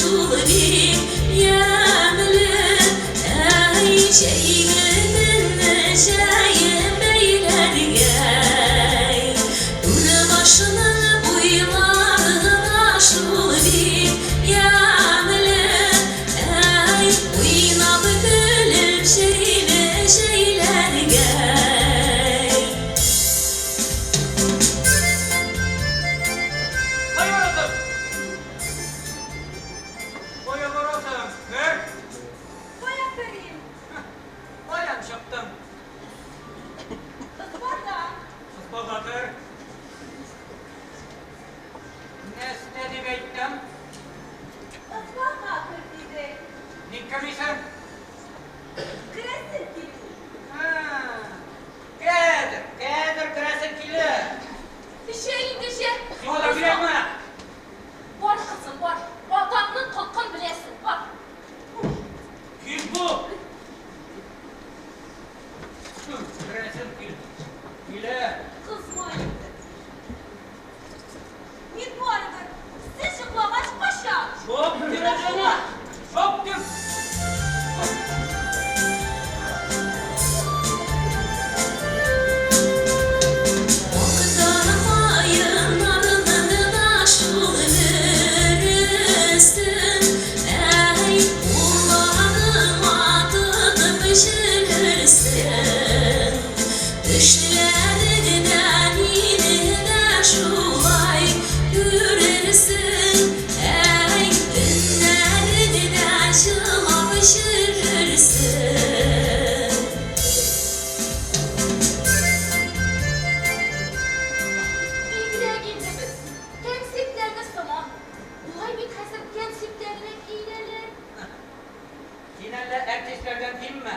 шул бик ямьле. Әй, җәйге төнне җәем бәйләргә. Үрбашның буйларына шул бик ямьле. Әй, уйнап көлеп җәйле җәйләргә. Кая барасың? Кая барасың? Кер! Кая керим? Каян чыктың? Ызбадан. Ызбага кер. Нәрсә дип әйттем? Ызбага кер дидең. Ник кермисең? Керәсем килми. Хәзер, хәзер керәсең килә. Төшә инде, җә. Сиңа да кирәкме? Бар, кызым, бар. Атаңның холкын беләсең, бар. Кил бу. Керәсем кил. Килә. Кызма инде. Мин барыбер, сез йоклагач качам. Шоп тирәсенә. Шоп тир. Актармаеннарның да шул бересен, әй, кулларыма тотып җөрерсең. Төшләреңдә мине дә шулай күрерсең, әй, төннәреңдә җылап җөрерсең. Бигрәк инде без, кәнсептәге сыман. Болай бит хәзер кәнсептә генә киенәләр. Син әллә әртистләрдән кимме?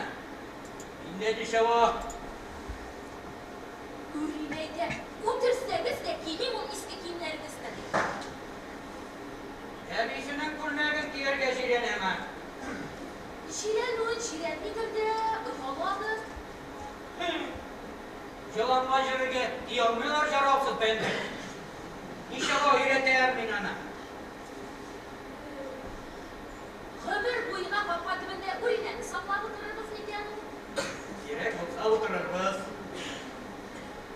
Инде ничего. Үрим әйтә, үтерсәгез дә кимим ул иске киемнәрегезне, ди. Әбисенең күлмәген кияргә җирәнәме? Җирәнүен җирәнмидер дә, ояладыр. Җыланга җөрергә тия алмыйлар җараусыз бәндә. Ничего өйрәтәм мин аны. Гомер буена капка төбендә Үринәне саклап утырырбыз микән ул? Кирәк булса утырырбыз.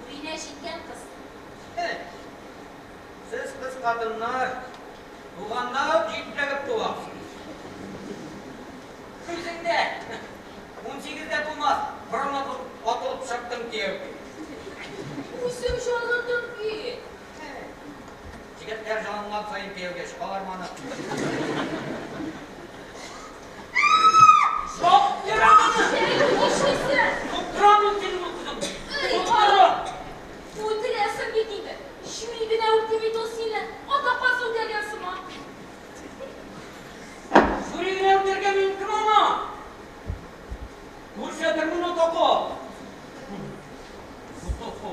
Үринә җиткән кыз. Сез кыз хатыннар туганда ук җитлегеп туасыз. Үзең дә 18-дә тулмас, борын атылып чыктың кияүгә. Үзең җанландың бит. Егетләр җанланган саен кияүгә чыгалар моны. Шок яратаны! Нишлисең? Тоттырам мин синең ул кызыңны. Тоттырам! Үтерәсең бит инде. Чүри генә үтте бит ул сине. Ата каз үтәгән сыман. Чүри генә үтәргә мин кем аңа? Күрсәтермен отака. Отака.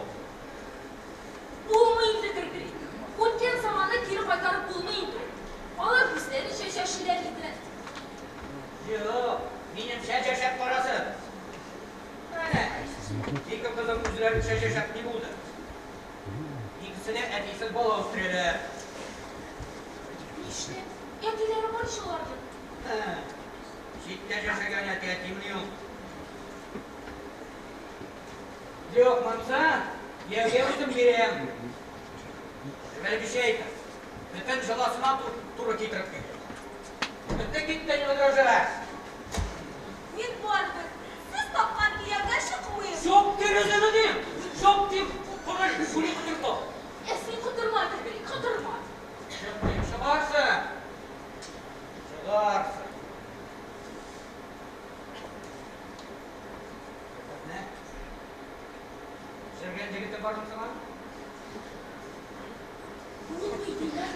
Булмый инде, Гөргери. Үткән заманны кире кайтарып булмый инде ул. Алар үзләренчә чәчиләр иде. Юк, минемчә чәчәп карасын. Әнә, ике кызым үзләренчә чәчәп ни булды? Икесенә әтисез бала үстерәләр. Нишләп? Әтиләре бар ич аларның. Читтә яшәгән әти әтимени ул? Юк, монсы кияүгә үзем бирәм. Әвәлгечә әйтәм. Бөтен җыласына туры китереп кил. Бетте китте, не возражай. Мин барыбер, сез тапкан кияүгә чыкмыйм. Шоп тирәсене дим. Шоп дип коры шули котырта. Ә син котырма, Гөргери, котырма. Чыкмыйм, чыгарсың. Чыгарсың. Не? Җөргән егете бармы сиңа? Булмый диләр.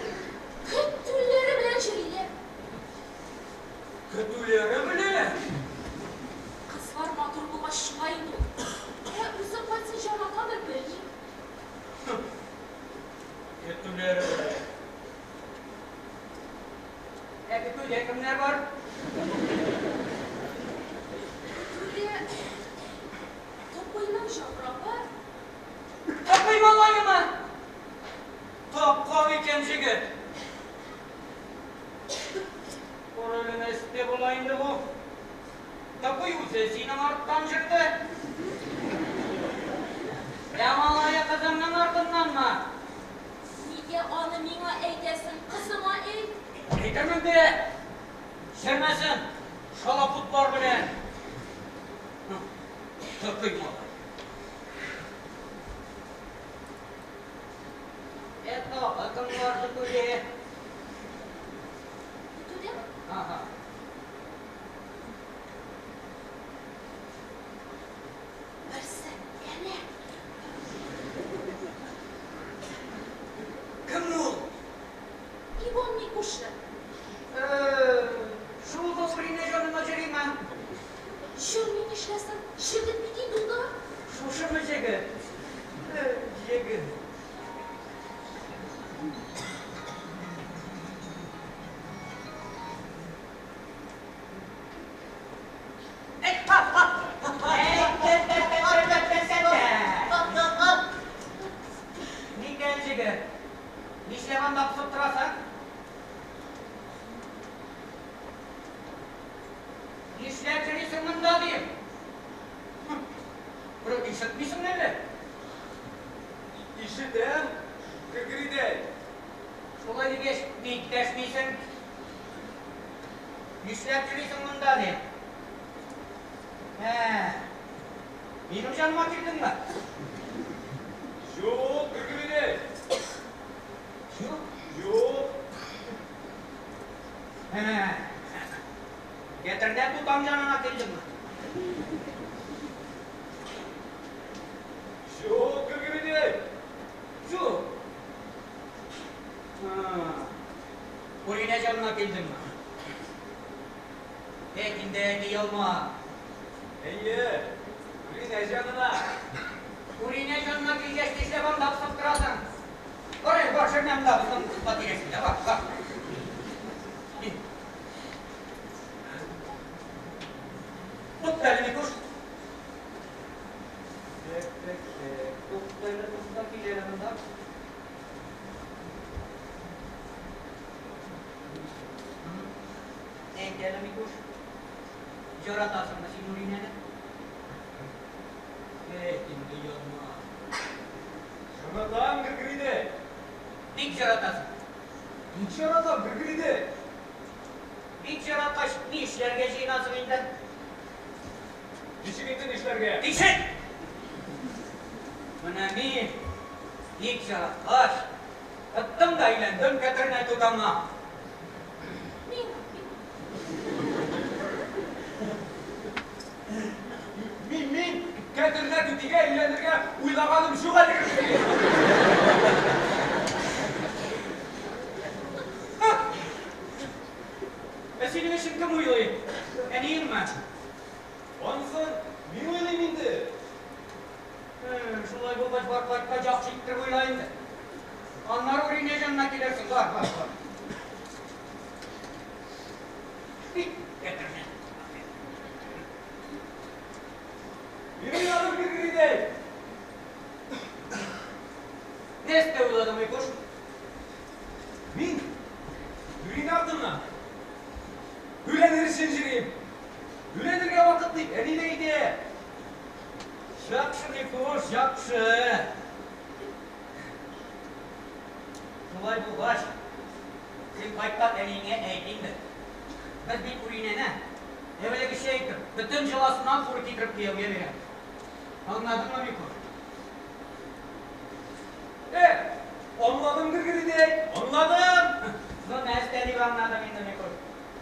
Көтүләре белән йөриләр. Көтүләре белән? Кызлар матур булгач шулай инде ул. Ә үзе кайсы җанатадыр, белмим. Көтүләре белән. Ә көтүдә кемнәр бар? Көтүдә Тупыйның җаврабы. Тупый малаемы? Тапкан икән җегет. Токый үзе синең арттан җөрде. Ә малае кызыңның артыннанмы? Нигә аны миңа әйтәсең, кызыма әйт. Әйтермен дә, җөрмәсен, шалапутлар белән. Токый малай. Ә тагы кем бар көтүдә? Көтүдәме? Ага. Берсе, әнә. Кем ул? Иван Микуша. Шул да Үринә җанына җөриме? Җөрми нишләсен, җегет бит инде ул да. Шушымы җегет? Җегет. Икән җегет. Нишләп анда посып торасың? Нишләп йөрисең монда дим? Берәү ишетмисеңме әллә? Ишетәм, Григорий. Шулай дигәч, ник дәшмисең? Нишләп йөрисең монда дим? Ә, минем җаныма килдеңме? Юк, Григорий. Юк. Юк. Ә, Кәтернә тутам янына килдеңме? Юк, Григорий. Юк. Үринә җанына килдеңме? Әйт инде, әти алма. Әйе, Үринә җанына. Үринә җанына килгәч, нишләп анда посып торасың? Бар әле, бар, шермә монда безнең кызга тирәсендә, бар, бар. Тукта әле, Микуш. Так, так, так. Тукта әле, тукта, кил әле монда. Әйт әле, Микуш. Яратасыңмы син Үринәне? Әйт инде, язма. Яратам, Григорий. Бик яратасың. Бик яратам, Григорий. Бик яраткач, ни эшләргә җыенасың инде? Ничек инде нишләргә? Тикшер! Менә мин бик яраткач, тоттым да әйләндем Кәтернә тутаңа. Миңа, миңа. Мин, мин Кәтернә түтигә өйләнергә уйлаганым юк әле, Григорий. Ә синең өчен кем уйлый? Әниеңме? Анысын мин уйлыйм инде. Шулай булгач, бар кайткач, яхшы иттереп уйла инде. Аннары Үринә җанына килерсең. Бар, бар, бар. Кәтернә. Мин уйладым, Григорий. Нәрсә уйладың, Микуш? Мин Үринә артыннан өйләнер өчен йөрим. Өйләнергә вакыт дип әни дә әйтә. Яхшы, Микуш, яхшы. Шулай булгач, син кайткан әниеңә әйт инде. Без бит Үринәне әүвәлгечә итеп, бөтен җыласына туры китереп кияүгә бирәбез. Аңладыңмы, Микуш? Аңладым, Григорий, аңладым. Ну, нәрсә дип аңладың инде, Микуш?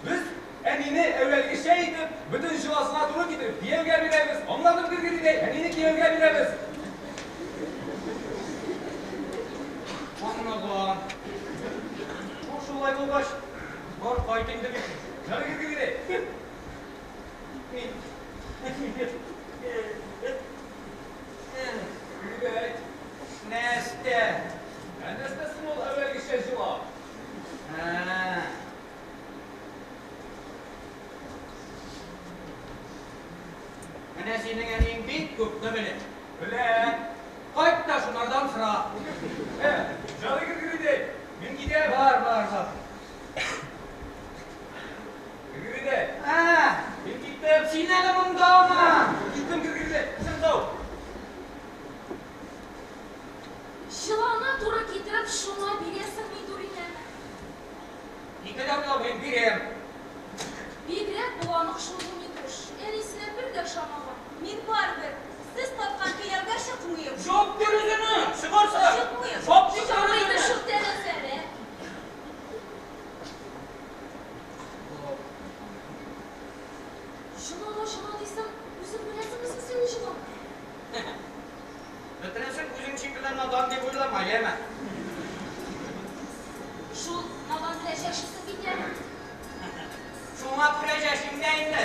Без әнине әүвәлгечә итеп, бөтен җыласына туры китереп кияүгә бирәбез. Аңладым, Григорий, әнине кияүгә бирәбез. Аңлаган. Ну, шулай булгач, бар кайт инде, Микуш. Ярый, Григорий. Мин. Григорий, Нәрсә? ә нәрсә соң ул әүвәлгечә җыла? Ә. Менә синең әниең бик күпне белә. Белә. Кайт та шунардан сора. Ярый, Григорий, мин китәм. Бар, бар, бар. Григорий, Ә, мин киттем. Киттем. Син әле мондамы? Киттем, Гөргөридәй. Исән-сау. Җылана туры китереп, шуңа бирәсең бит Үринәне. Ике дә уйламыйм, бирәм. Бигрәк боламык шул бу Митруш. Әнисенә бер дә ошамаган. Мин барыбер сез тапкан кияүгә чыкмыйм. Җап бир үзеңне! Чыгарсың! Чыкмыйм. Җап дип тор Чыкмый үзеңне! шул тәрәзәне. Җылана, җыла дисең, үзең беләсеңме соң син ул җыланы? Бөтенесен үзең шикелле надан дип уйлама, яме? Шул надан белән яшисең бит әле. Шуңа күрә яшим дә инде.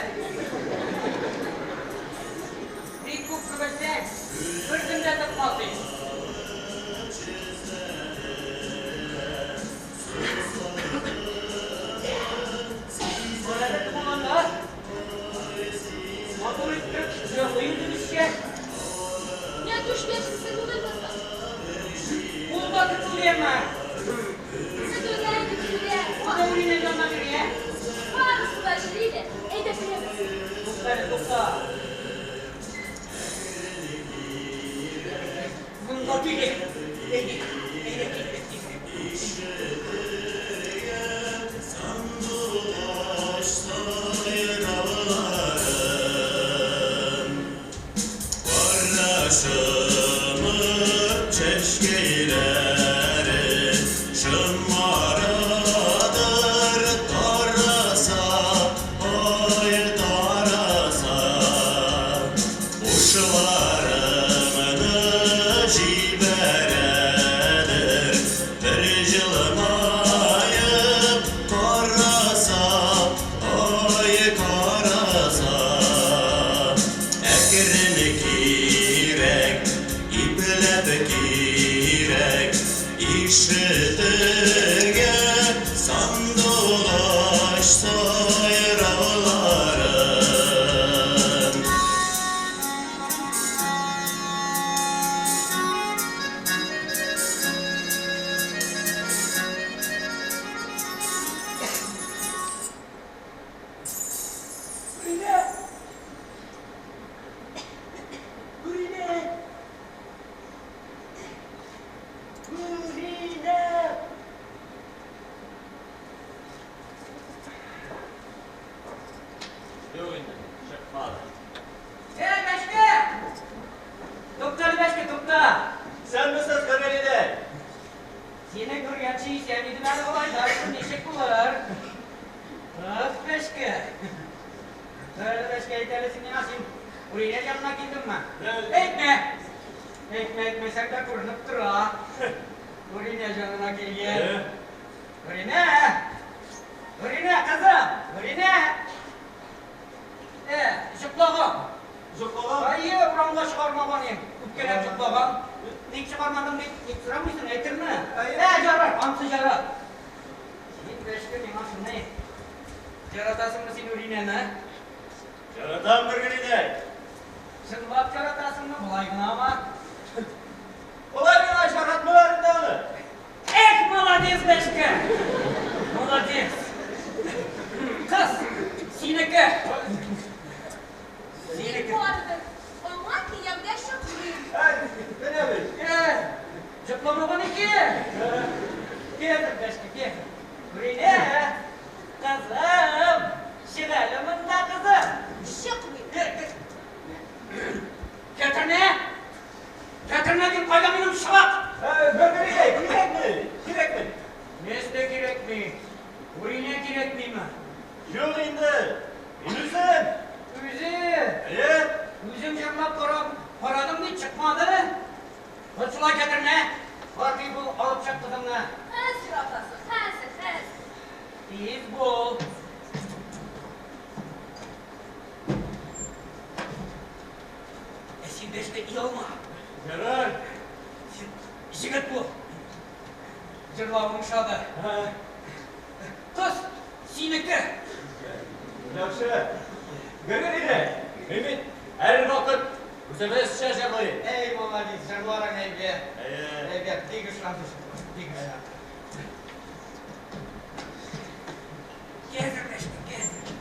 Бик күп күбелсәң, бер көн дә тотмас идең. Карале тумаганда, матур иттереп җырлый үзебезчә. Нәтүш яшисе түгелме соң? Ул да көтүлеме? Көтүләр, көтүләр. Ул да Үринә янына йөри, ә? Барысы да йөриләр. Әйдә керәбез. Тукта әле, тукта. Монда түгел. Әйдә, әйдә, киттек, киттек. Үринә! Үринә! Үринә! Юк инде, чыкмады. Эй, Бәшкә! Тукта әле, Бәшкә, тукта! Исәнмесез, Гөргөридәй? Сине күргәнче исән идем әле болай да, ничек булыр? Ах, Бәшкә! Тукта әле, Бәшкә, әйт әле син миңа, син Үринә янына килдеңме? Әйтмә! Әйтмә, әйтмәсәң дә күренеп тора. Үринә янына килгән. Үринә! Үринә, кызым! Үринә! Йоклаган. Йоклаган? Әйе, урамга чыгармаган идем. Үпкәләп йоклаган. Ник чыгармадың дип, ник сорамыйсың, әйтерме? Ярар, ансы ярар. Син, Бәшкә, миңа шуны әйт. Яратасыңмы син Үринәне? Яратам, Гөргөридәй. Чынлап яратасыңмы, болай гынамы? Болай гына яратмыйлар инде аны. Эх, молодец, Бәшкә! Молодец! Кыз, синеке! Мин Синеке. барыбер аңа кияүгә чыкмыйм. Әй, менә бит. Йокламаган икән. Кетер, Бәшкә, кетер. Үринә, кызым, чык әле монда, кызым. Чыкмыйм. Кәтерне! Кәтерне дим, кайда минем чыбык? Гөргөридәй, кирәкми, кирәкми. Нәрсә кирәкми? Үринә кирәкмиме? Юк инде. Мин үзем. Үзе! Әйе. Үзем җырлап карап, карадым бит, чыкмады. Вот шулай кәтерне. Бар тиз бул, алып чык кызыңны. Хәзер, атасы, хәзер, хәзер. Тиз бул. Ә син дәшмә, оялма. Ярар. Син егет бул. Җырлавың ошады. Кыз, синеке. Яхшы. Гөргөридәй, мин бит һәрвакыт үзебезчә җырлыйм. Эй, молодец, җырларың әйбәт. Әйе. Әйбәт, бик ошады, бик ошады. Кәзер, Бәшкә, кәзер.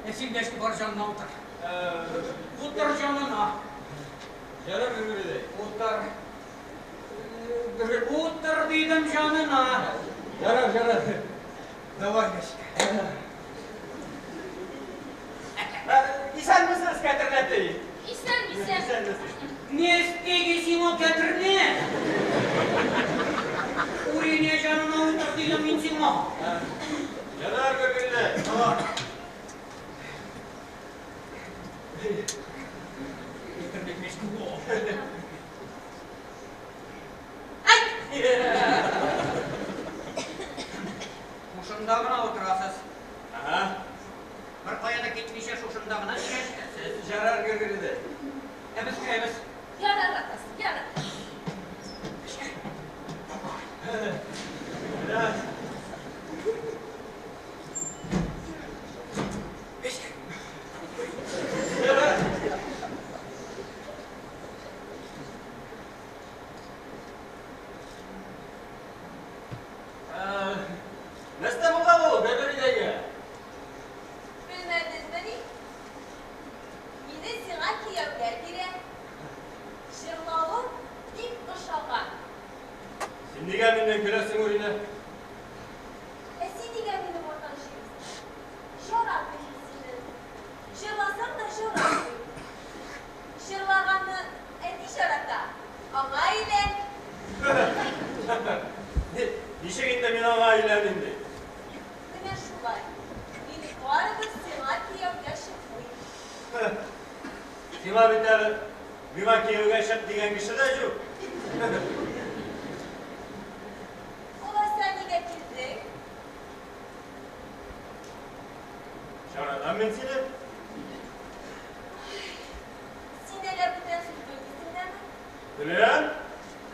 Ә син дәшке бар җанына утыр. Утыр җанына. Ярар, Гөргөри. Утыр. Утыр дидем җанына. Ярар, ярар. Давай, дәшке. Исәнмесез, кәтерләти. Исән, исән. Исәнмесез. Не стеги син ул кәтерне? Урине җанына утыр дидем мин сиңа. Ярар, Гөргөри. Ай! Шушында гына утырасыз. Ага. Бер кая да китмичә шушында гына сөйләшәсез. Ярар, Гөргөри. Ә без керәбез. Ярар, атасы, ярар. Ярар. Ярар. Нәрсә булган ул, Гөргөридәге? Белмәдеңмени? Мине сиңа кияүгә бирә. Җырлавым бик ошаган. Син нигә миннән көләсең, Уринә? Ә син нигә минем арттан йөрисең? Яратмыйм мин сине. Җырласаң да җырлатмыйм. Җырлаганны әти ярата, аңа өйлән. Ничек инде мин аңа өйләним ди? Менә шулай. Мин барыбер сиңа кияүгә чыкмыйм. Сиңа бит әле миңа кияүгә чык дигән кеше дә юк. Алайса нигә килдең? Яратам мин сине. Син әллә бүтән сүз белмисең дәме? Беләм.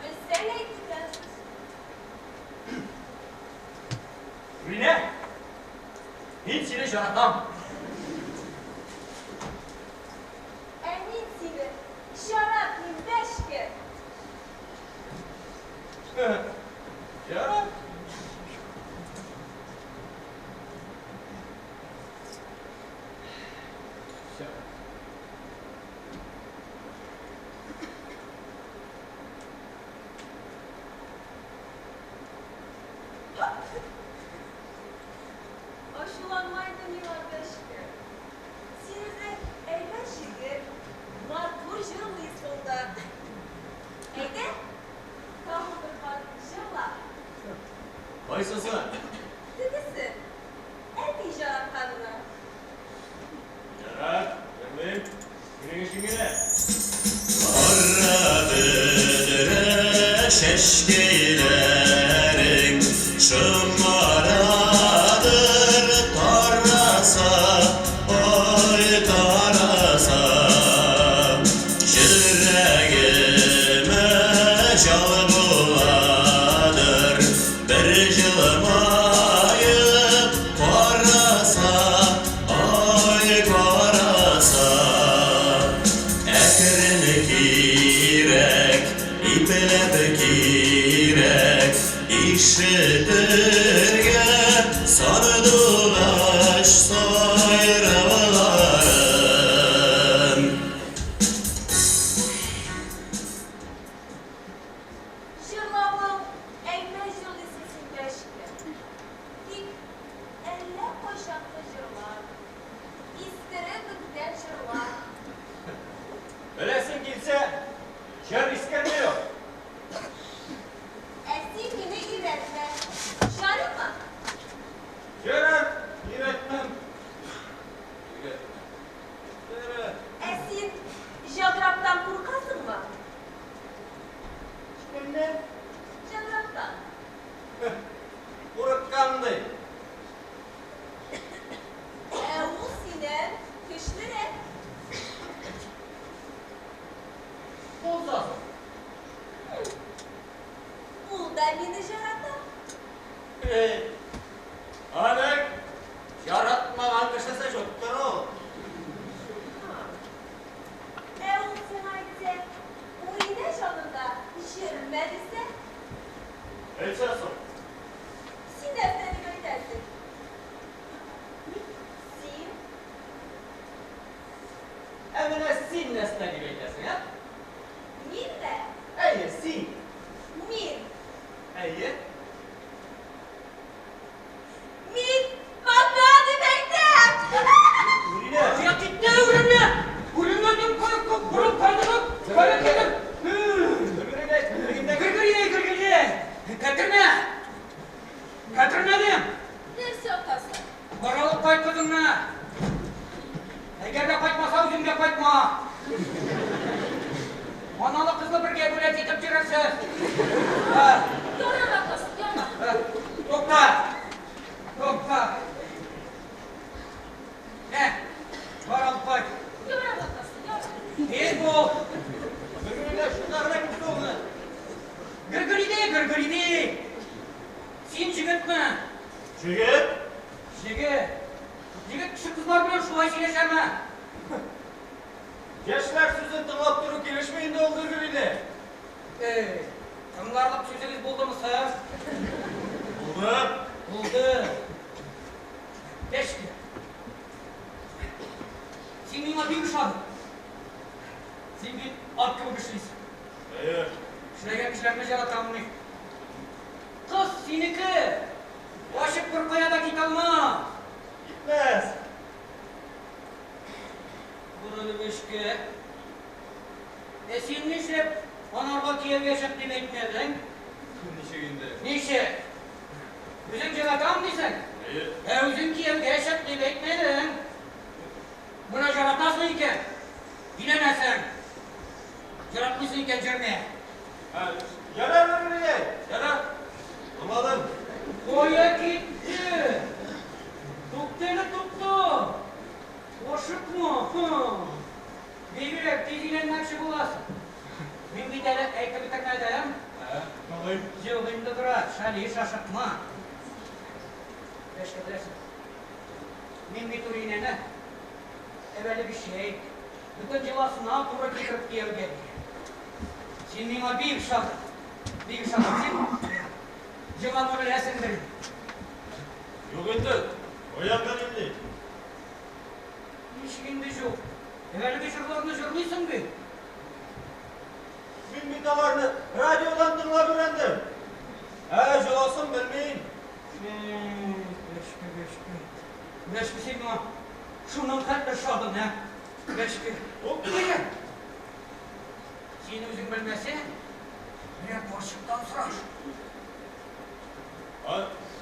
Белсәң әйт бүтән сүз. Уринә, мин сине яратам. Ә мин сине яратмыйм, бәшке. Ярар. Ачуланма инде миңа, бәшке. Син үзең әйбәт җегет, матур җырлыйсың да. Әйдә, тагын бер кат җырла. Кайсысы? Тегесе, әти яратканына. Ярар, җырлыйм. Синең өчен генә. Кара бөдрә чәчкәйләрең шомарадыр тараса, ай тараса. Йөрәгемә җал буладыр, бер җылмаеп караса, ай караса. Әкрен кирәк, ипләп кирәк, ишетергә сандугач сайрауларын. Җырлавың әйбәт җырлыйсың син, бәшке. Тик әллә кайчангы җырлар, искереп беткән җырлар. Беләсең килсә, җыр искерми ул. Ә син мине өйрәтмә. Ярыймы? Ярар, өйрәтмәм. Өйрәтмәм. Ярар. Ә син җадраптан куркасыңмы? Кемнән? Җадраптан. Курыккан ди. Ә ул синнән көчлерәк. Булса. Ул да мине ярата. Эй, аның яратмаган кешесе юктыр ул. син нәрсә дип әйтәсең, ә? Мин дә. Әйе, син. Мин. Әйе. Мин пока дип әйтәм. Үринә. Кая китте үренә? Үренә дип кая борып кайдыгып, кая китеп? Гөргөридә, гөргөридә. Гөргөридә, гөргөридә. Кәтернә. Кәтернә дим. Нәрсә атасы? Бар алып кайт кызыңны. Әгәр дә кайтмаса, үзең дә кайтма. Аналы кызлы бергә гулять итеп йөрерсез. Ха. Ярар, атасы, ярар. Тукта! Тукта! Ә, бар алып кайт. Ярар, атасы, ярар. Тиз бул. Гөргөридә, шунда гына китте ул. Гөргөриде, гөргөриде. Син җегетме? Җегет? Җегет. Җегет кеше кызлар белән шулай сөйләшәме? Яшьләр сүзен тыңлап тору килешми инде ул, Гөргөридә. Эй, тыңларлык сүзегез булдымы соң? Булды. Булды. Бәшке. Син миңа бик ошадың. Син бит ат кебек эшлисең. Әйе. Эшләгән кешеләрне яратам мин. Кыз синеке. Ачып бер кая да китә алмас. Китмәс. Борылып эшкә. Ә син нишләп анарга кияүгә чык дип әйтмәдең? Ничек инде? Ничек? Үзең яратам дисең? Әйе. Ә үзең кияүгә чык дип әйтмәдең. Моны яратасың икән, өйләнәсең. Яратмыйсың икән, йөрмә. Ярар, Гөргөридә, ярар. Аңладым. Кая китте? Тукта әле, тукта. Ашыкма. Бигрәк тиз өйләнмәкче буласың. Мин бит әле әйтеп бетермәдем. Тыңлыйм. Юк инде, брат, шалиш, ашыкма. Бәшкә беләсең. Мин бит Үринәне әвәлегечә әйт, бөтен йоласына туры китереп кияүгә бирәм. Син миңа бик ошадың. Бик ошадың. Син йоланы беләсеңдер инде. Юк инде. Каян белим ни? Ничек инде юк? Әвәлге җырларны җырлыйсың бит. Мин бит аларны радиодан тыңлап өйрәндем. Ә җыласын белмим. Бәшке, бәшке. Бәшке, син миңа шуның хәтле ошадың, ә? Бәшке. Ул Син үзең белмәсәң, берәр карчыктан сораш.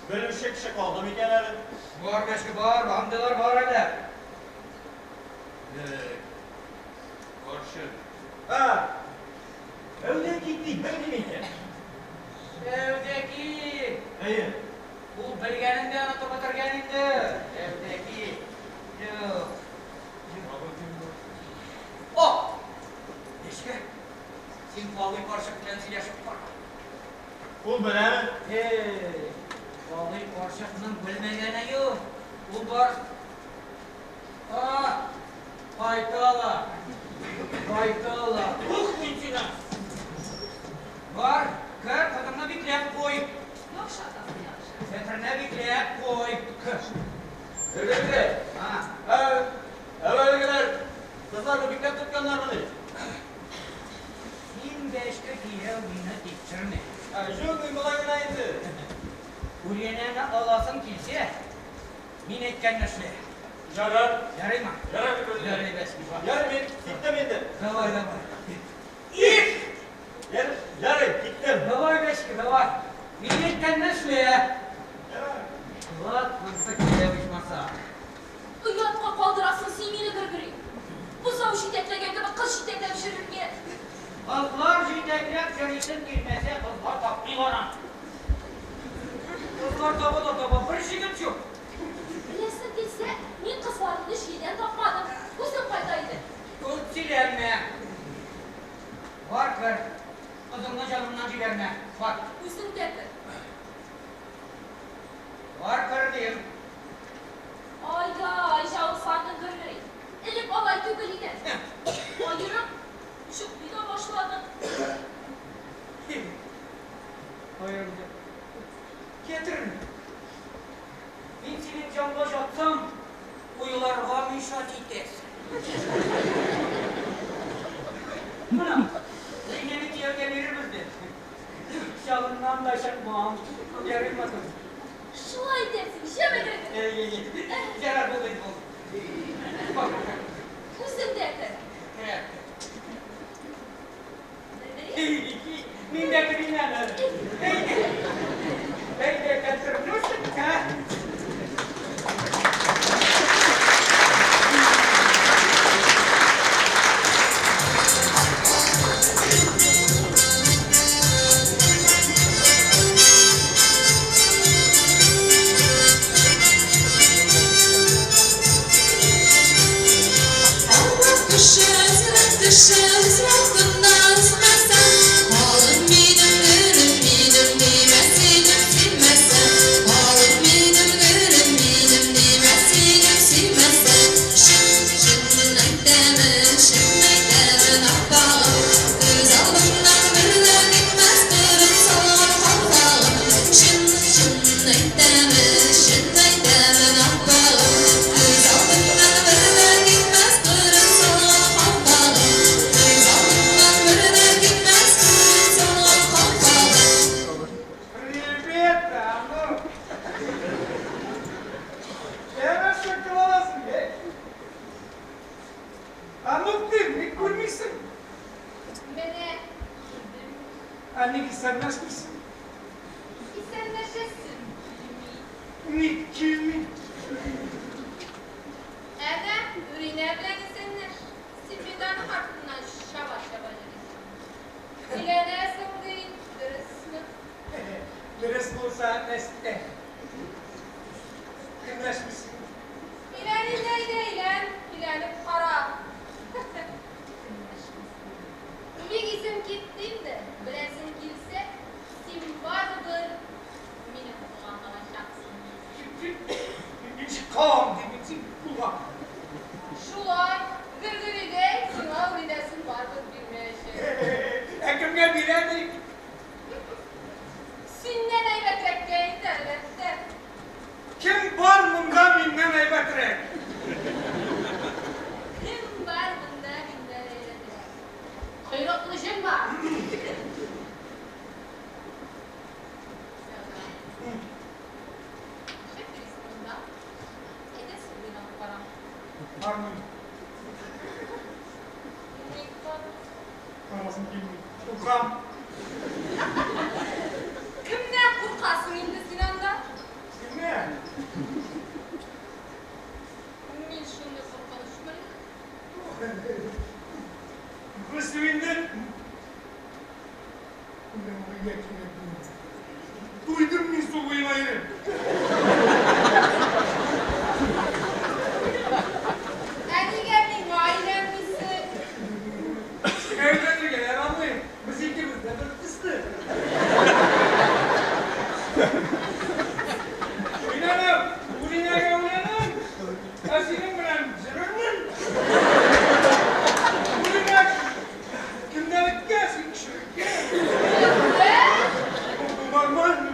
Белүче кеше калды микән әле? Бар, бәшке, бар, андыйлар бар әле. Карчык. Ә, Әүдәки белми микән? Әүдәки. Әйе. Ул белгәнен дә онытып бетергән инде. Әүдәки. Юк. О! Бәшке, син Палый карчык белән сөйләшеп кара. Ул беләме? Эй, Палый карчыкның белмәгәне юк. Ул бар. А, кайталар. Кайталар. Ух, мин сине. Бар, кер, кызыңны бикләп куй. Яхшы, атасы, яхшы. Сәтерне бикләп куй. Кер. Гөргөридә. А, Ә, әвәлгеләр кызларны бикләп тотканнармыни? Син бәшке кияү мине тикшермә. Ә, юк, мин болай гына инде. Үренәне аласың килсә, мин әйткәнне эшлә. Ярар. Ярыймы? Ярар, Гөргөридә. Ярый, бәшке, бар. Ярый, мин киттем инде. Давай, давай. Их! Ярый, ярый, киттем. Давай, бәшке, давай. Мин әйткәнне эшлә. Ярар. Вот, монысы кияү ичмаса. Оятка калдырасың син мине, Гөргөри. Бозау җитәкләгән кебек кыз җитәкләп йөрергә. Кызлар җитәкләп йөрисең килмәсә, кызлар тапмыйлар аны. Кызлар таба да таба, бер җегет юк. Беләсең килсә, мин кызларны җирдән тапмадым. Үзем кайта идем. Күп сөйләнмә. Бар, кер. Кызыңны җанымнан җибәрмә. Бар. Үзең дә кер. Бар, кер дим. Ай-яй, җавызландың, Гөргөри. Элек алай түгел иде. Аерым чукмый да башладың. Аерым. Кетер. Мин синең җанга жатсам, уйларга мешать итәсең. Менә, Ринәне кияүгә бирербез дип. Чалыннан да чыкмам. Ярыймы соң? Шулай итәсең, җәме Гөргери. Әй, ярар, булды инде, булды. Үзем дә кер. Керә. Гөргери? Мин дә керим әле. Әйдә, кәтер, ха? Авыр төшә, әзрәк төшә, әзрәк тыннан өзмәсәң. Алым минем, гөлем минем, димәс идем сөймәсәң. Алым минем, гөлем минем, димәс идем сөймәсәң. Чын, чын әйтәмен, чын әйтәмен, аппагым. Күз алдымнан бер дә китмәс кырын салган калфагым. Чын, чын әйтәмен, чын әйтәмен, аппагым. Күз алдымнан бер дә китмәс кырын салган калфагым. Күз алдымнан бер дә китмәс кырын салган калфагым. Привет, Анук. Нәрсә кыласың, эй? Анук дим, ник күрмисең? Менә күрдем. Ә ник исәнләшмисең? Исәнләшәсем килми. Ник килми? Әнә, Үринә белән исәнләш. Син бит аның артыннан чаба-чаба йөрисең. Өйләнәсең ди, дөресме? Дөрес булса, нәрсә? Көнләшмисең? Өйлән инде, әйдә, өйлән. Өйләнеп кара. Көнләшмисең. Бик исем китте инде. Беләсең килсә, син барыбер минем кулга калачаксың. Ничек калам дим, син кулга. Шулай, Гөргөридәй сиңа Үринәсен барыбер бирмәячәк. Ә кемгә бирә ди? Синнән әйбәтрәккә инде, әлбәттә. Кем бар монда миннән әйбәтрәк? Кем бар монда миннән әйбәтрәк? Койрыклы җен бар. Нишләп йөрисең монда? Әйдә, су буена алып барам. Бармыйм. Ник бармыйсың? Барасым килми. Куркам. Кемнән куркасың инде син анда? Синнән. Мин шундый куркынычмыни? Без инде Уйланырга кирәк инде. Туйдым мин су буена йөреп. Ә нигә миңа өйләнмисең? Сиңа өйләнергә ярамый. Без икебез дә бер төсле. Өйләнәм, Үринәгә өйләнәм. Ә синең белән йөрермен. Үринә кемнән эткә, син кешелеккә. Ә? Нормально.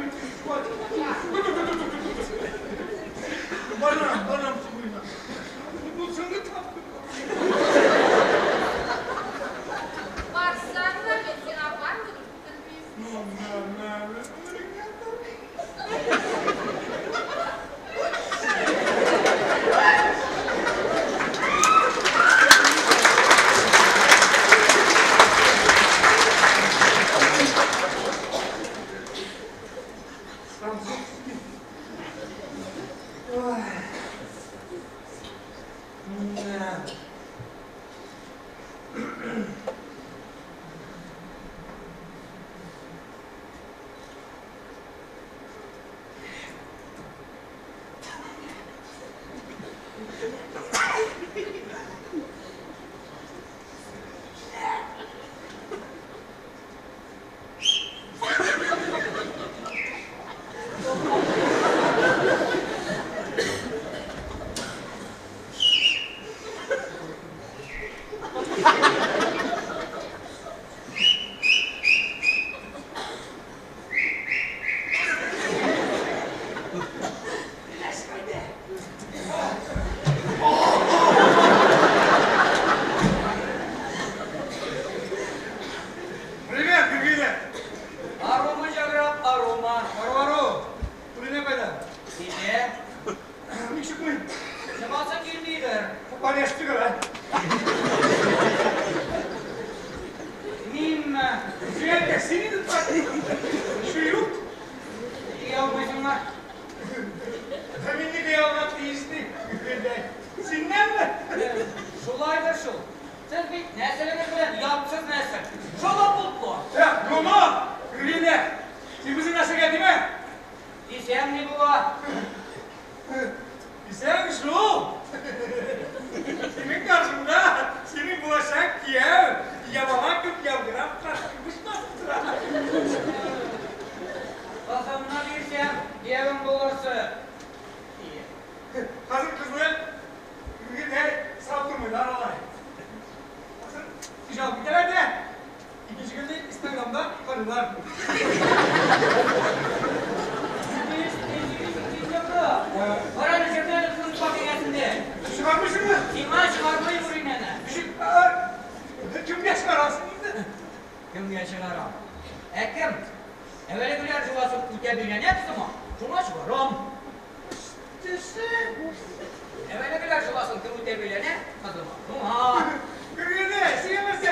Яшь түгел, ә? Минме? Син син инде Шуюк. Тия алмыйсыңмы? Мин нигә ялгап тиешли? Синнәнме? Шулайдыр шул. Сез бит нәселегез белән ятсыз нәсел. Шулай булды. Ә, Рома, Гринә, син безнең нәселгә тимә. Дисәм ни була? Дисәң шул. Синең каршыңда синең булачак кияү ябалак күк ялгырап каршы басып тора. Кызымны бирсәм, киявең булырсы. Хәзер кызны генә сорап тормыйлар алай. Хәзер ижап китәләр дә, икенче көнне Инстаграмда карыйлар. Кара әле җирдә кызның пакетында. Чыгармыйсыңмы? Сиңа чыгармыйм Үринәне. Кемгә чыгарасың инде? Кемгә чыгарам? Ә кем? Әвәлгеләр җыласын үтә бирәнә кызыма, шуңа чыгарам. Төсе. Әвәлгеләр җыласын кем үтә бирәнә кызыма, шуңа. Гөлгенә, син нәрсә?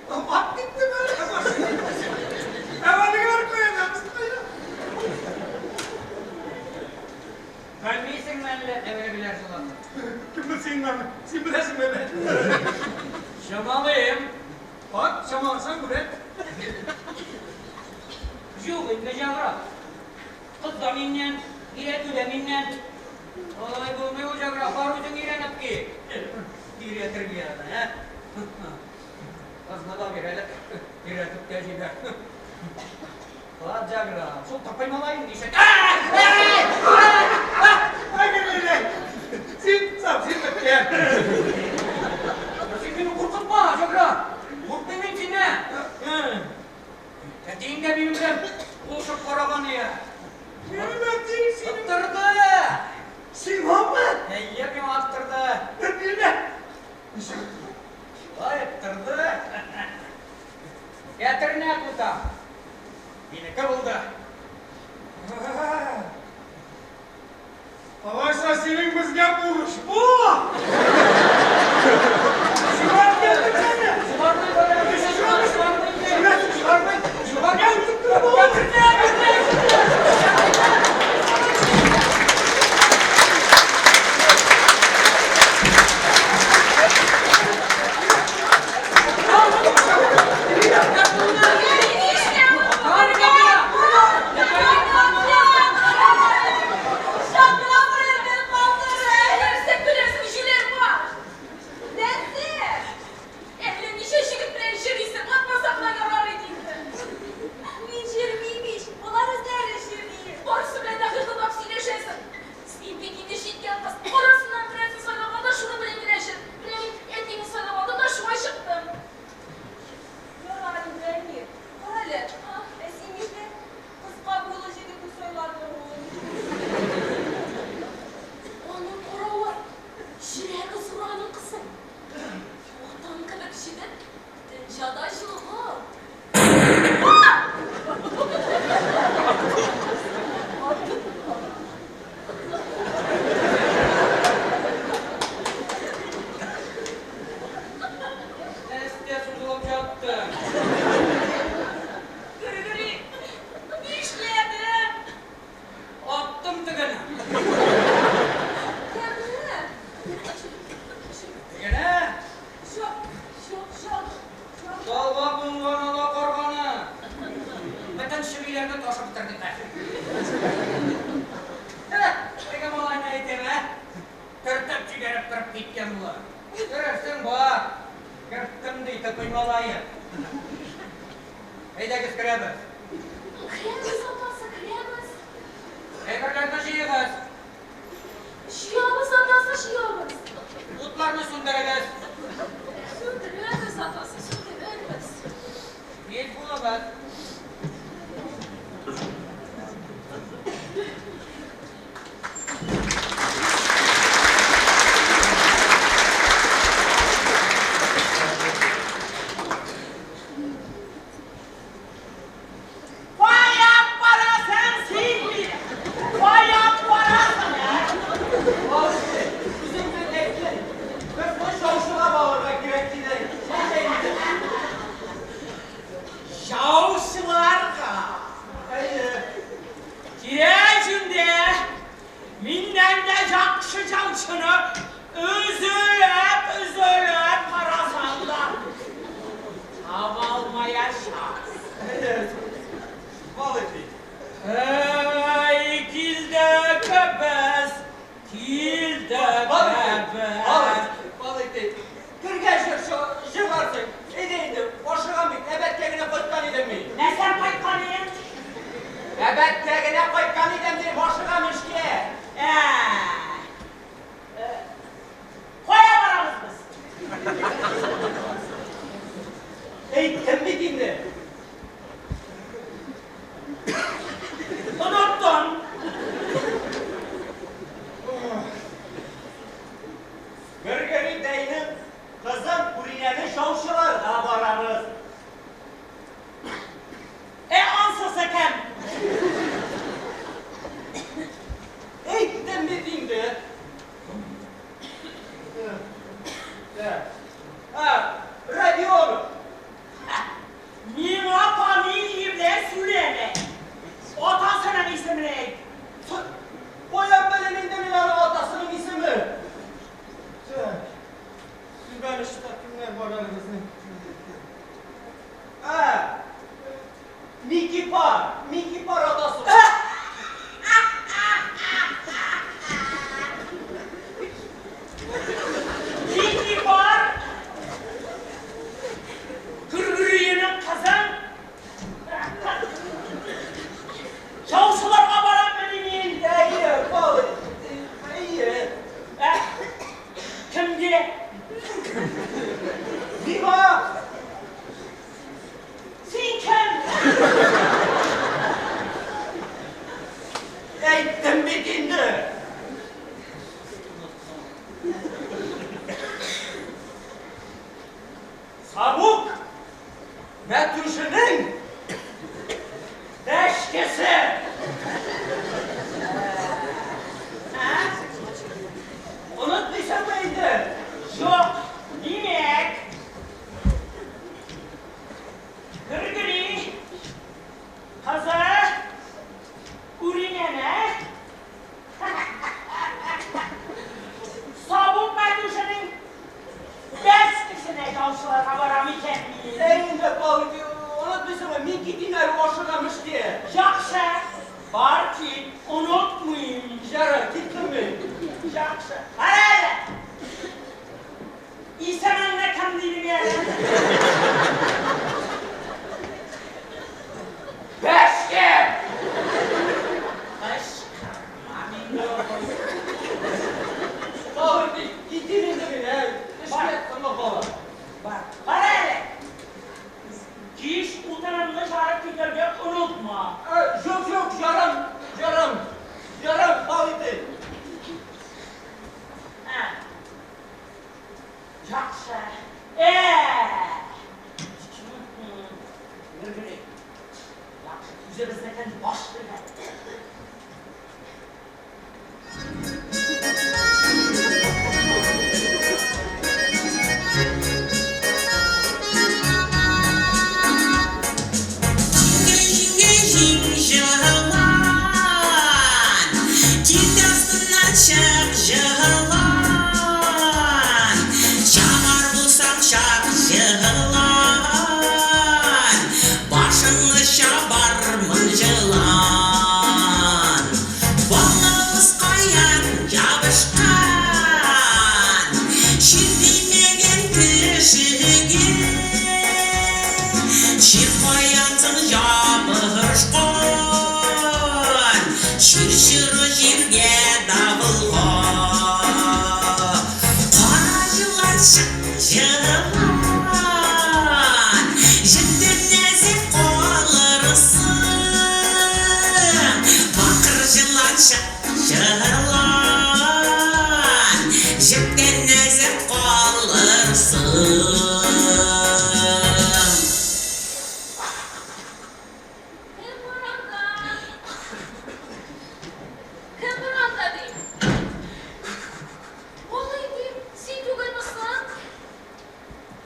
Ат киттеме әле? Әвәлгеләр кая, без кая? Белмисеңме әллә әвәлгеләр җыласын? Кем белсен аны? Син беләсеңме әллә? Чамалыйм. Ат чамаласаң күрә. Юк инде җаграк. Кыз да миннән, өйрәтү дә миннән. Алай булмый ул җаграк, бар үзең өйрәнеп ки. Өйрәтергә аны, ә? Кызны да бир әле, өйрәтеп тә җибәр. Ат җаграк, шул тапай малаең ничек? Ай, Гөлгенә, син совсем беткән. Син мине куркытма, җаграк. Куркмыйм мин синнән. Әтиең дә минем белән кушып караган ия. Минем әтиең синең. Аттырды. Сиңамы? Әйе, миңа аттырды. Бирмә. Ничек? Ай, аттырды. Кәтернә тута. Минеке булды. Алайса синең безгә бурыч була. Чыгар килдек сине. Чыгармый бара. Чыгармый. Чыгармый. Чыгармый. Чыгар килдек. Кәтернә, кәтернә. Нәрсә көләсең, җүләр баш? Нәрсә? Әллә ничә җегет белән йөрисең, атмасак та ярар иде инде. Мин йөрмим ич, алар үзләре йөри. Барысы белән дә гыгылдап сөйләшәсең. Син бит инде җиткән кыз. Арасыннан берәрсен сайлап ал да шуның белән генә җөр. Менә мин әтиеңне сайлап алдым да шулай чыктым. Ярар инде, әни. Кара әле, ә син нишләп кыска буйлы җегетне сайладың? Аның каравы, йөрәге зур аның кызым. Ватан кебек җегет, дөньяда җылы. Әстә сузылып ятты. Гөргөри, нишләдең? Аттым тегене. Кемне? Тегене. Жок, жок, жок, жок. Талга кунган ала карганы. Бөтен чебиләрне ташып бетердек. Теге малайны әйтәм, ә? Төртеп җибәреп торып киткән була. Күрерсең бар. Керттем ди тупый малае. Әйдәгез керәбез. Керәбез, атасы, керәбез. Әйберләрне җыегыз. Җыябыз, атасы, җыябыз. Утларны сүндерегез. Сүндерәбез, атасы, сүндерәбез. Тиз булыгыз. Кая барасың син мине? Кая барасың, ә? Үзеңне әйттең. Бер Әйттем бит инде. Оныттым. Гөргөри бәйнең кызын Үринәне шаучыларга барабыз. Ә ансысы кем? Әйттем бит инде. Ә, Родионов. Миңа фамилия белән сөйләмә. Атасының исемен әйт. Каян белим инде мин аның атасының исемен? Так. Түбән очта кемнәр бар әле безнең? Ә, Микипар, Микипар атасы. Микипар Гөргөриенең кызын Шаучыларга бараммыни мин? Әйе, Павел, әйе. Ә, кемгә? Миңа. Син кем? Әйттем бит инде. Сабук Мәтүшенең бәшкесе. Ә? Онытмыйсыңмы инде? Юк, димәк. Гөргөри кызы Үринәне Сабук Мәтүшенең бәшкесенә яучыларга барам икән мин. Әй инде, Павел, онытмыйсыңмы? Мин китим әле, ашыгам эшкә. Яхшы, бар кит, онытмыйм. Ярар, киттем мин. Яхшы. Кара әле. Исемеңне кем дидең әле? Бәшке! Кычкырма мине. Павел, китим инде мин, ә? Эшкә соңга калам. Бар. Кара әле. Кич утыныңны жарып китәргә онытма. Юк, юк, жарам, жарам, жарам, Павел. Ә. Яхшы. Ә. Гөргөри. Яхшы. Үзебезнекен баш белән. Җиңгә җиң җылан, Киртә астыннан чык, җылан. Чабар булсаң чап, җылан, Башыңны чабармын, җылан. Балавыз каян ябышкан, Чир тимәгән кешегә. Чир каян соң ябышкан, Чир чоры җиргә, давылга. Кара елан чык, җылан, Җептән нәзек калырсың. Бакыр җылан чык, җылан, Җептән нәзек калырсың. Кем бар анда? Кем бар анда дим? Алай дим, син түгелме соң?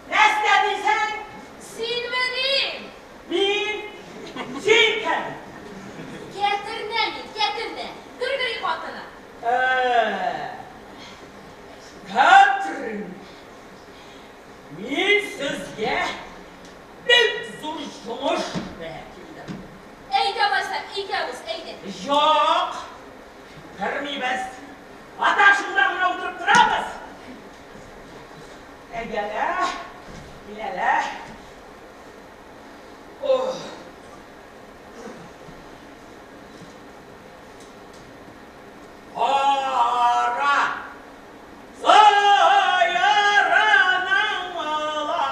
Нәрсә дисең? Синме дим? Мин. Син кем? Кәтернә мин, кәтернә. Гөргөри хатыны. Катрин, мин сезгә бик зур йомыш белән килдем. Әйдә алайса, икәүбез, әйдә. Юк, кермибез. Ата шунда гына утырып торабыз. Әйдәле, киләле. Ох. Кара сыерының ала.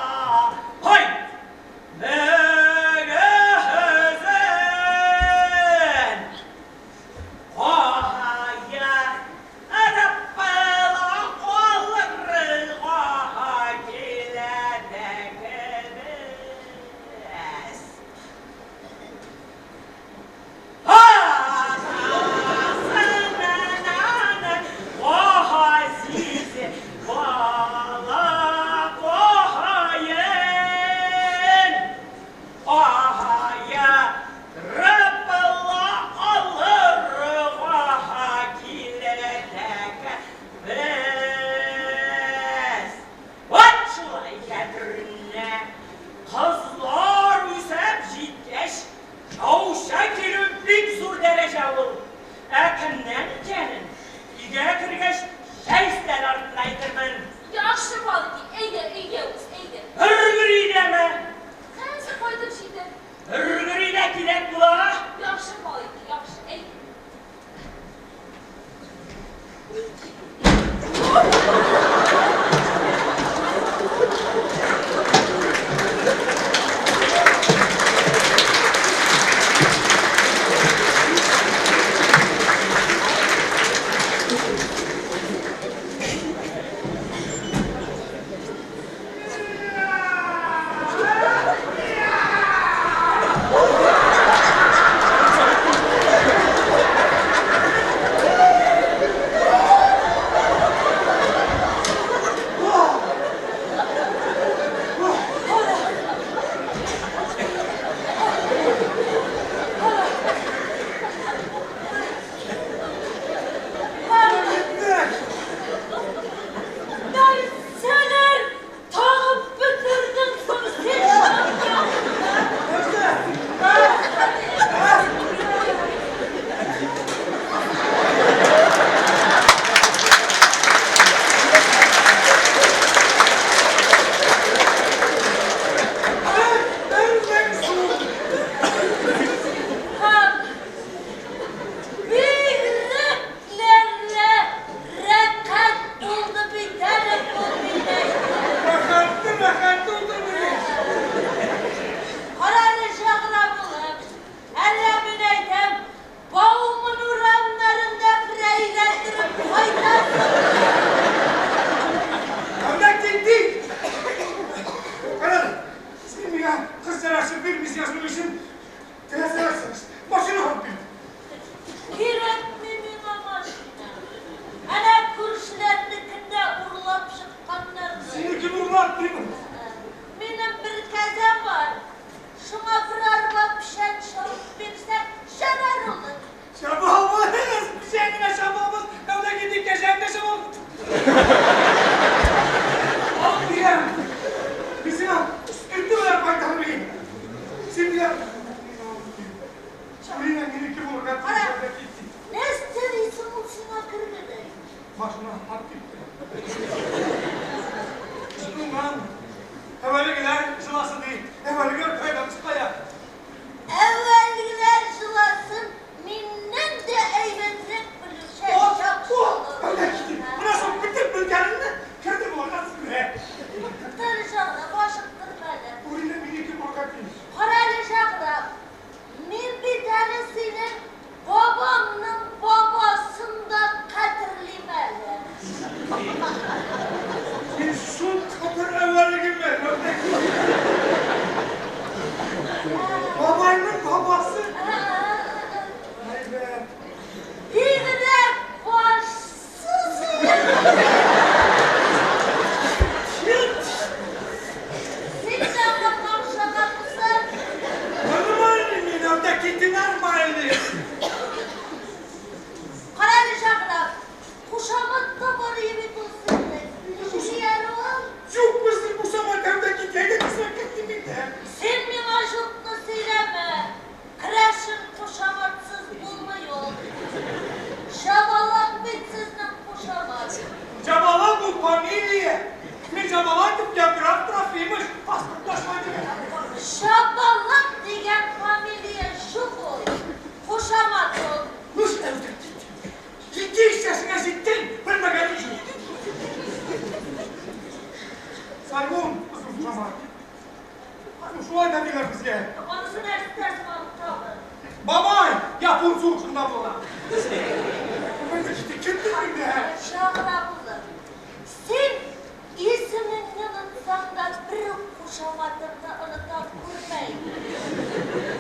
Кайт! бал итик, әйдә, өйгә уз, әйдә. Бер-бер өйдәме? Хәзер кайтып җитәм. Бер-бер өйдә кирәк була. Яхшы бал итик, яхшы, әйдә. Нәрсәләр тагып бетердең соң син шунда? Һәм бигрәкләр рәхәт булды бит әле бу мин. Рәхәтте, рәхәтте утырмый. Кара әле, Шаграм улым, әллә мин әйтәм, Бауман урамнарында бер әйләндереп кайтасың. Анда киттек. Кара, син миңа кыз ярашып бирмисең, шуның өчен теләсәң, машина алып бир. Кирәкми миңа машина. Әнә күршеләрнекендә урлап чыкканнарны. Сине кем урлап димин? Минем бер кәзәм бар. Шуңа бер арба печән чабып бирсәң, чабар ул. Чабабыз, печән генә чабабыз, әүдә китик, кәҗәң дә чабабыз. Алып бирәм. Мин сиңа иртә белән кайтарып бирәм. Син миңа Менә минеке булырга Кара. тиеш киттек. Нәрсә дисең ул сиңа кергәндә? Машина алып китте. Шуннан әүвәлгеләр җыласы ди. Әүвәлгеләр кайдан чыкая? Әүвәлгеләр җыласын миннән дә әйбәтрәк белүче О, чак о, әүдә китте. Менә шул бөтен белгәнеңне керде булырга сүрә. Туктале, Шаграм, ашыктырма әле. Үренә минеке булырга тиеш. Кара әле, Шаграм, мин бит әле синең бабаңның бабасын да хәтерлим әле. Син шул кадәр әүвәлгеме? Әүдә китте. Бабайның бабасы. Әйбәт. Бигрәк башсыз. Син Шаграмга охшагансың. Нормальный мин, әүдә китте, нормальный. Кара әле, Шаграм, кушамат та бар иде бит ул синең. Ничек әле ул? Юк безнең кушамат, әүдә китте. Әйдә кисәк китте бит. Син миңа юкны сөйләмә. Керәшен кушаматсыз булмый ул. Шабалак бит сезнең кушамат. Джабалак ул фамилия. Мин Джабалаков Евграф Трофимович, паспортта шулай дигән. Шабалак дигән фамилия юк ул. Кушамат ул. Ну, әүдә китте. Ике яшеңә җиттең, белмәгән өчен. Саймон, безнең кушамат. Ну, шулай да диләр безгә. Анысы нәрсә соң тагы? Бабай, япон сугышында була. Әүдә китте, киттек инде. Шаграм улым, син исемеңне онытсаң да бер үк кушаматыңны оныта күрмә.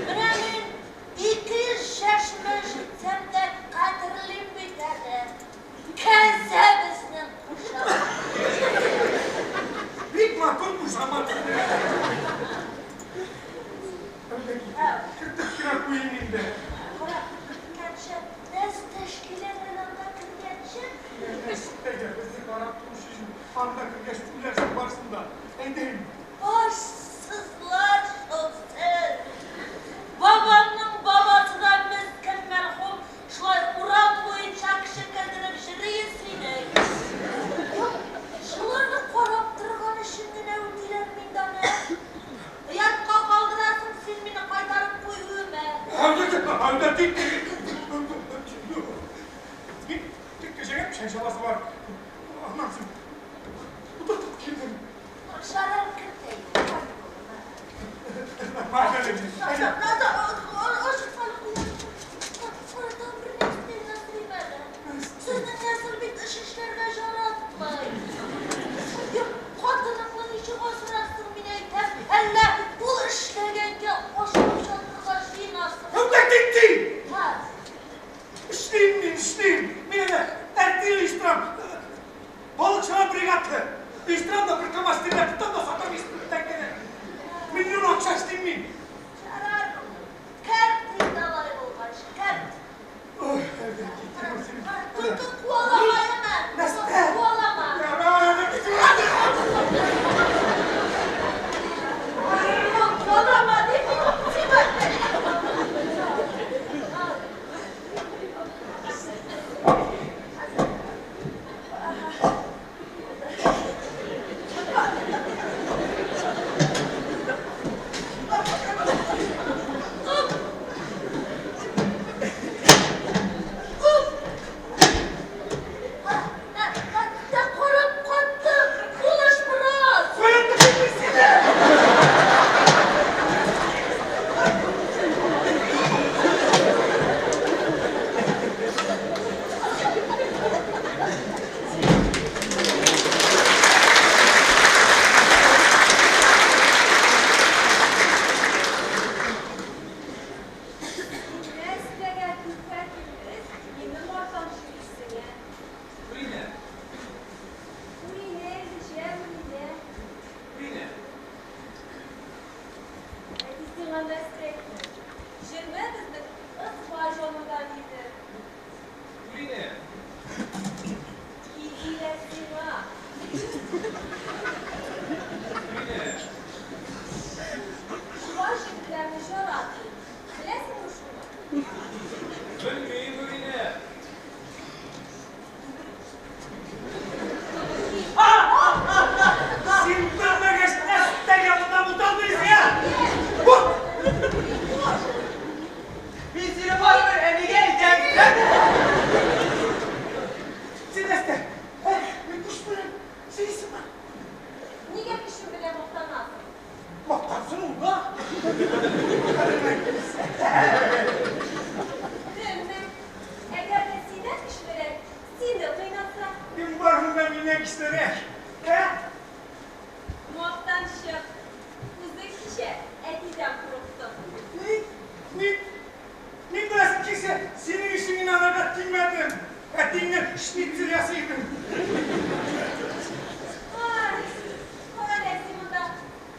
Менә мин 200 яшемә җитсәм дә хәтерлим бит әле. Кәзә безнең кушамат. Бик матур кушамат. Әүдә китте. Кертеп кенә куйыйм инде. Кара, кергәнче, нәрсә тәшкиләнгән анда кергәнче? Әйдә, безне карап торучы өчен анда кергәч түләрсең барысын да. Әйдә инде. Башсызлар шул сез. Бабамның бабасы да мескен мәрхүм шулай урам буенча кеше кердереп йөри синең. Шуларны карап Мин кәҗәгә печән чабасы бар. Аннан соң утыртып килдем. Шарар кертәй. Сезнең нәсел бит эш эшләргә яратмый. Хатыныңны ничек асрарсың, мин әйтәм. Әллә ул эшләгәнгә ашап чатырга җыенасың. Ха. Эшлим мин, эшлим. Мин әнә әртил оештырам. Балыкчылар бригады. Оештырам да бер КамАЗ тирләп тотам да сатам истәккәне. Миллион акча эшлим мин. Ярар. Керт инде алай булгач, керт. Ой, әйдә, китим син. Только куалама әмма. Нәрсә? Куалама. Ярар, әйдә, китим. Куалама дип. Карап каттым. Булыш бераз. Каян тотыйм мин сине? Нәрсәгә күпә-көндез минем арттан йөрисең, ә? Үринә, Үринә инде, җә, Үринә. Үринә. Әти сиңа нәрсә әйтте? Җөрмә безнең ызба җанында, диде. Үринә. Килә сиңа. Үринә. Чуваш егетләрне яратмыйм. Беләсеңме шуны? Белмим, Үринә. Син белмәгәч, нәрсә янында буталмыйсың, ә? Мин сине барыбер әнигә әйтәм. Син нәрсә? Ә, мин көч белән. Син исеме? Нигә көчең белән мактанасың? Мактансың ул да. Белмим. Әгәр дә синнән көчлерәк, сине кыйнаса, Кем бар монда миннән көчлерәк? Ә? мактанчык. Үзең кичә әтидән курыктың. Ни? Ни? Мин беләсең килсә, синең өчен генә аларга тимәдем. Әтиеңнән шницель ясый идем. Ай, кара әле син монда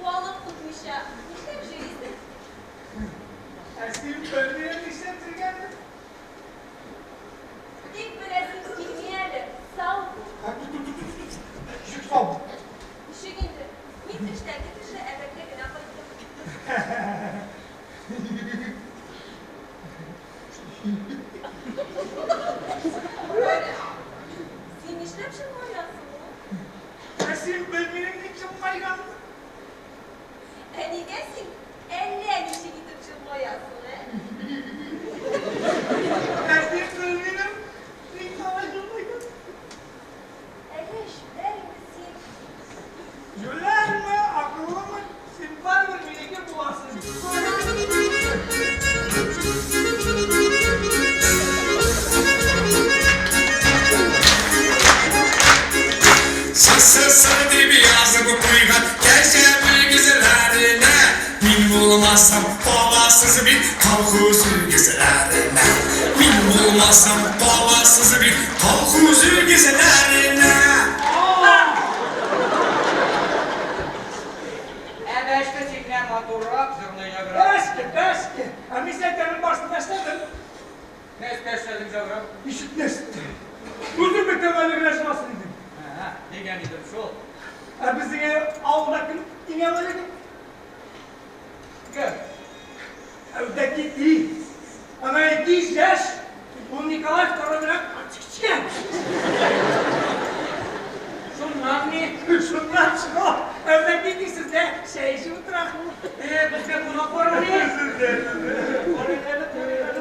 балык тотмыйча, нишләп йөрисең? Ә син белмим нишләп йөргәнне? Бик беләсең килми әле, сау бул. Ничек сау бул? Ничек инде? Мин эштән китешле әбәткә генә кайттым. Син нишләп елмаясың, улым? Ә син белмим ник елмайганны? Ә нигә син әллә ничек итеп елмаясың, ә? Ә син белмим ник алай елмайганны? Әллә җүләр инде син. Җүләрме, акыллымы, син барыбер минеке буласың. Сасы дип язып куйган кәҗә мөгезләренә. Мин булмасам, каласыз бит колхоз үгезләренә. Мин булмасам, каласыз бит колхоз үгезләренә. Ә бәшке синнән матуррак җырлый, Җәгрәп. Бәшке, бәшке. Ә мин сәйтәнең башында эшләдем. Нәрсә эшләдең, Җәгрәп? Ничек нәрсә? Үзем бит әүвәле генә чыгасын идем. Ә, дигән идем шул. Ә безнең авылда кем иң әүвәле? Кем? Әүдәки ти. Ана 200 яшь. Ул Николай II белән кичкән. Шуннан ни? Шуннан шул. Әүдәки ти сездә чәй эчеп утыра. Безгә кунак бармыни? Сездә. Карыйк әле, карыйк әле.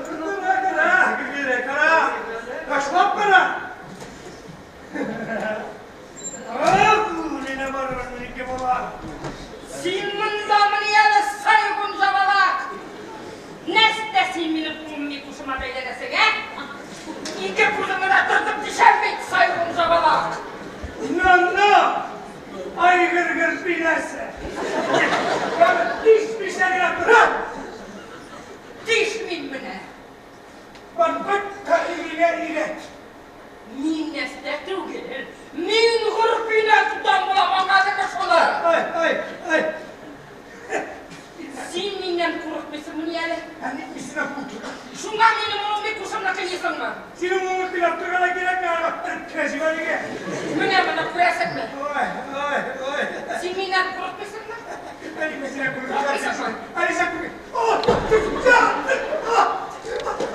Алар. Син монда мени әле, Сайгун Җабалак? Нәрсә син минем улым кушыма бәйләнәсең, ә? Ике күзеңне дә тыртып тишәм бит, Сайгун Җабалак. Ну-ну! Айгыр Гөлфинәсе! Тишмичә генә тора! Тишмим менә. Бар, кайт та өеңә өйрәт. Мин нәрсә түгел. Мин Гөрфинә тотам булам, аңладыңмы шуны? Ай, ай, ай. Син миннән курыкмыйсыңмыни әле? Ә ник мин синнән куркыйм? Шуңа минем улымны кушымны кыйныйсыңмы? Синең улыңны кыйнап торырга да кирәкми, аны өреп кенә җибәрергә. Менә моны күрәсеңме? Ой, ой, ой. Син миннән курыкмыйсыңмы? Ә ник мин синнән куркыйм? Курыкмыйсыңмы? Ә ник син куркыйм? О, а,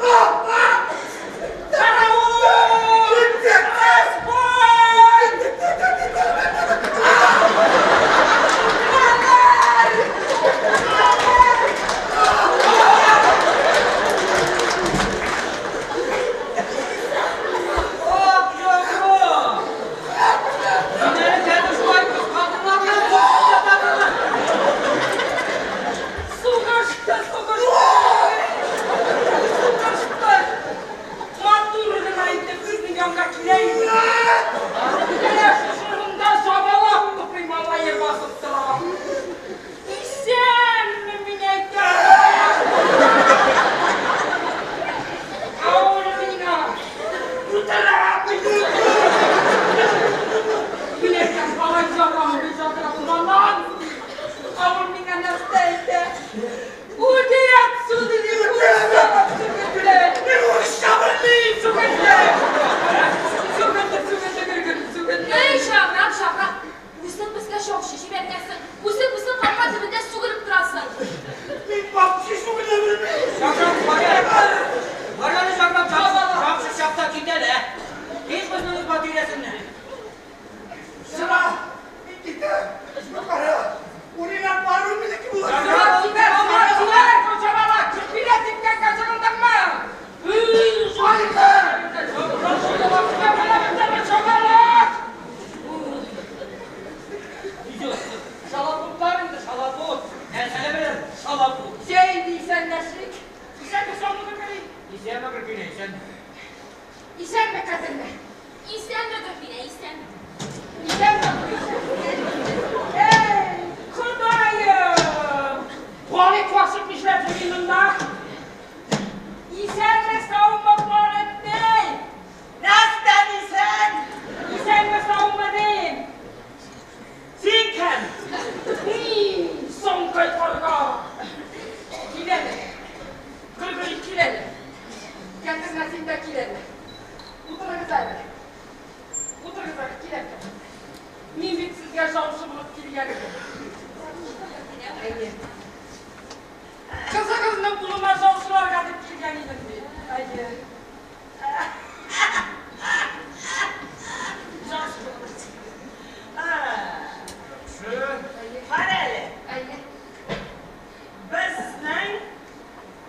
а, а! Каравыл! Киттек! Аспан! Ак яңгыр! Син әле хәзер шулай кыз хатыннар белән сугышып ятасыңмы? Сугышты, сугышты! Сугышты! Матур гына итеп безнең янга килә иде. Менә шушы урында Җабалак тупый малае басып тора. Исәнме, мин әйтәм. Ә ул миңа үтерә. Мин әйтәм, алай ярамый, Җабалак балам. Ә ул миңа нәрсә әйтә? Уйди отсюда, не сүгенде. Мин урысча белмим! Сүгенде. Сүгенде, сүгенде, Гөлгөл, сүгенде. Эй, Жабрак, Жабрак, үзең безгә шаушы җибәргәнсең. Үзең безнең капка төбендә сүгенеп торасың. Мин вообще сүгенә белмим! Жабрак, бар әле. Бар әле, Жабрак, жапшы чапта кит әле. Кит безнең изба тирәсеннән. Сиңа, мин китәм. Кара, Урина бару минеке була. Җибәр, җибәр, җибәр, Җабалак. Гөлфинә типкән кашыгыңдаңмы? Үй, Җабалак! Шалапутлар инде, шалапут. Нәрсәне белер, шалапут. Сәй исәнләшик. Исәнме, саумы, Гөлфинә? Исәнме, Гөлфинә, исәнме? Исәнме, кадерле? Исәнме, Гөлфинә, исәнме. Исәнме? Эй, Ходаем! Балык басып нишләп йөри монда? Исәнме, саумы, Балетней? Нәрсәдән исән? Исәнме, саумы, дим? Син кем? Мин соңгы карга. Кил әле. Гөлгөл, кил әле. Кәтер син дә кил әле. Утырыгыз әле. Утырыгыз әле, кил әле. Мин бит сезгә шаушы булып килгән идем. Әйе. Кызыгызның кулыма шаушыларга дип килгән идем бит. Әйе. Шаушы булып. Кара әле. Әйе. Безнең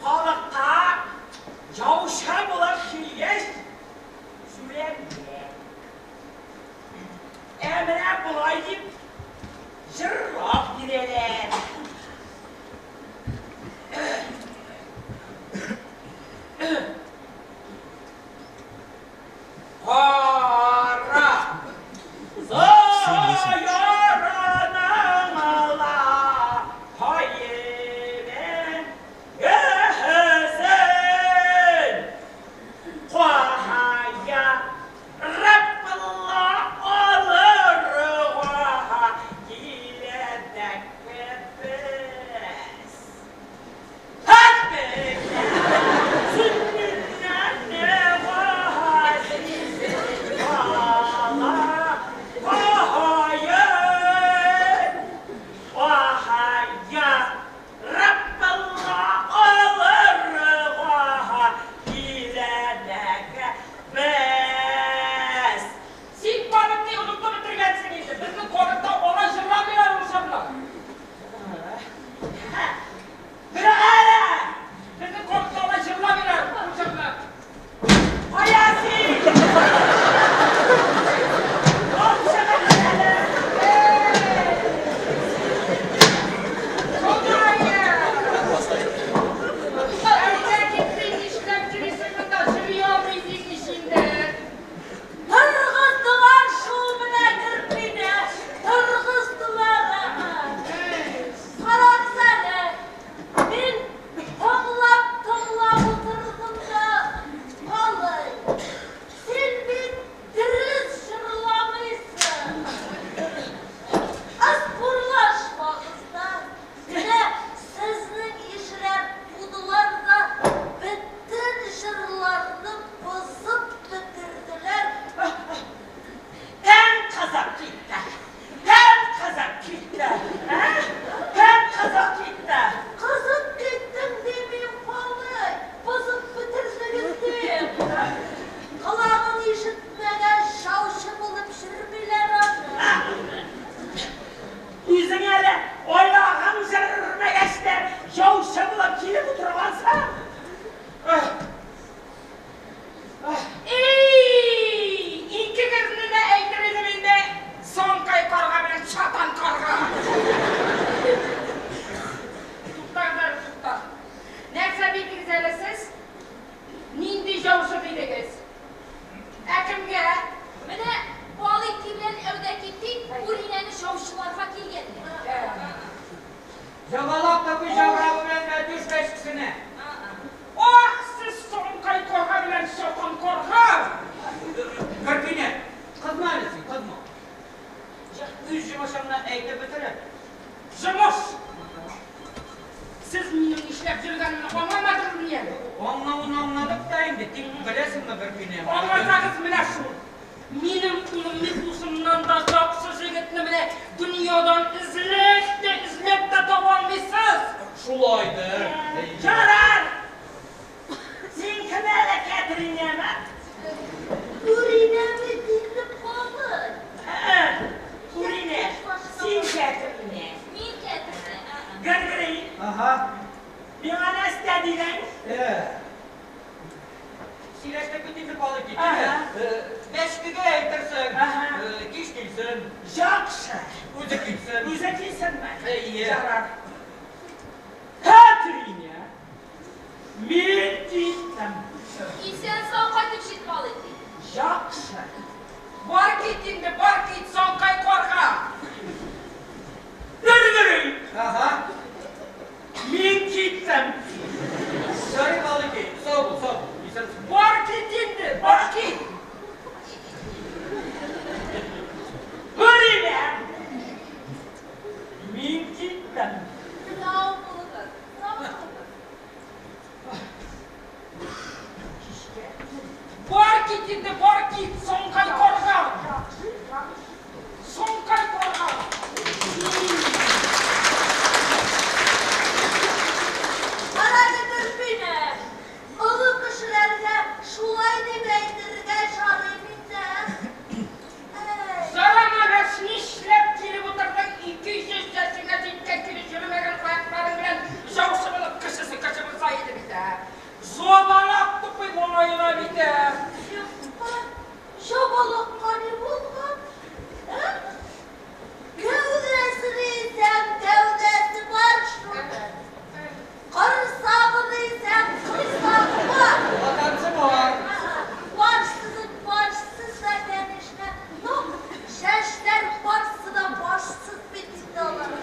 халыкка яучы булып килгәч, сүләмгә. Ә менә болай дип җырлап бирәләр. Кара Заяраның ала һаемен гөһөзен Кая Раббалла алырга киләдәк без. Хәтбекә сүннән газиз бала каен Ахая Раббалла алырга киләдәк без. Син памятный онытып бетергәнсең инде. Безнең халыкта алай җырламыйлар ул җырны. китте, ә? Кем кызып китте? Кызып киттең димим, Палый, бозып бетердегез дим. Колагың ишетмәгән шаучы булып йөрмиләр аны. Үзең әле аягың җөрмәгәч тә яучы булып килеп утыргансың. Эй, икегезне дә әйтер идем инде, Соңкай карга белән Чатан карга. Туктагыз әле, тукта. Нәрсә дидегез әле сез? Нинди яучы дидегез? Ә кемгә? Менә Балыйки белән Әүдәкити Үринәне шаучыларга килгәннәр. Җабалак тапый җаврабы белән Мәтүш бәчкесенә. Ах, сез Соңкай карга белән Чатан карга! Гөрпинә, кызма әле син, кызма. Үз җомышыңны әйтеп бетер әле. Җомыш! Сез минем нишләп йөргәнемне аңламадыгызмыни әле? Аңлавын аңладык та инде, тик беләсеңме, Гөрпинә? Аңласагыз менә шул. Минем улым Микушымнан да яхшы җегетне менә дөньядан эзләп тә, эзләп тә таба алмыйсыз. Шулайдыр. Ярар! Син кем әле, Кәтринәме? Үринә бит инде, Палый. Үринә, син Кәтринә. Мин Кәтринә. Гөргөри, Ага. миңа нәрсә дидең? Сөйләштек бит инде, Палыки. Ага. Бәчкегә әйтерсең. Ага. Кич килсен. Яхшы. Үзе килсен. Үзе килсенме? Әйе. Ярар. Кәтринә, мин киттем. Исән-сау кайтып җит, Балыйки. Яхшы. Бар кит инде, бар кит, Соңкай карга! Гөргөри, Ага. мин киттем. Ярый, Палыки, сау бул, сау бул. Исән-сау. Бар кит инде, бар кит! Үринә, мин киттем. Сау булыгыз, сау булыгыз. Кичкә. Бар кит инде, бар кит, Соңкай карга! Яхшы, яхшы. Соңкай карга! Карады Гөлфинә, олы кешеләргә шулай дип әйтергә ярый инде. Әй, Зарамагач нишләп килеп утырдың 200 яшеңә җиткән килеш йөрмәгән аякларың белән яучы булып кешесе кеше булса иде бит, ә? Зобалак тупый маңгаена бит, ә? юкка, җабалакка ни булган? Ә? Гәүдәсе дисәң, гәүдәсе бар шуның. Корсагы дисәң, корсагы бар. Ватансы бар. Башсызын башсыз да, конечно, но чәчләр барсы да башсыз бит инде аларның.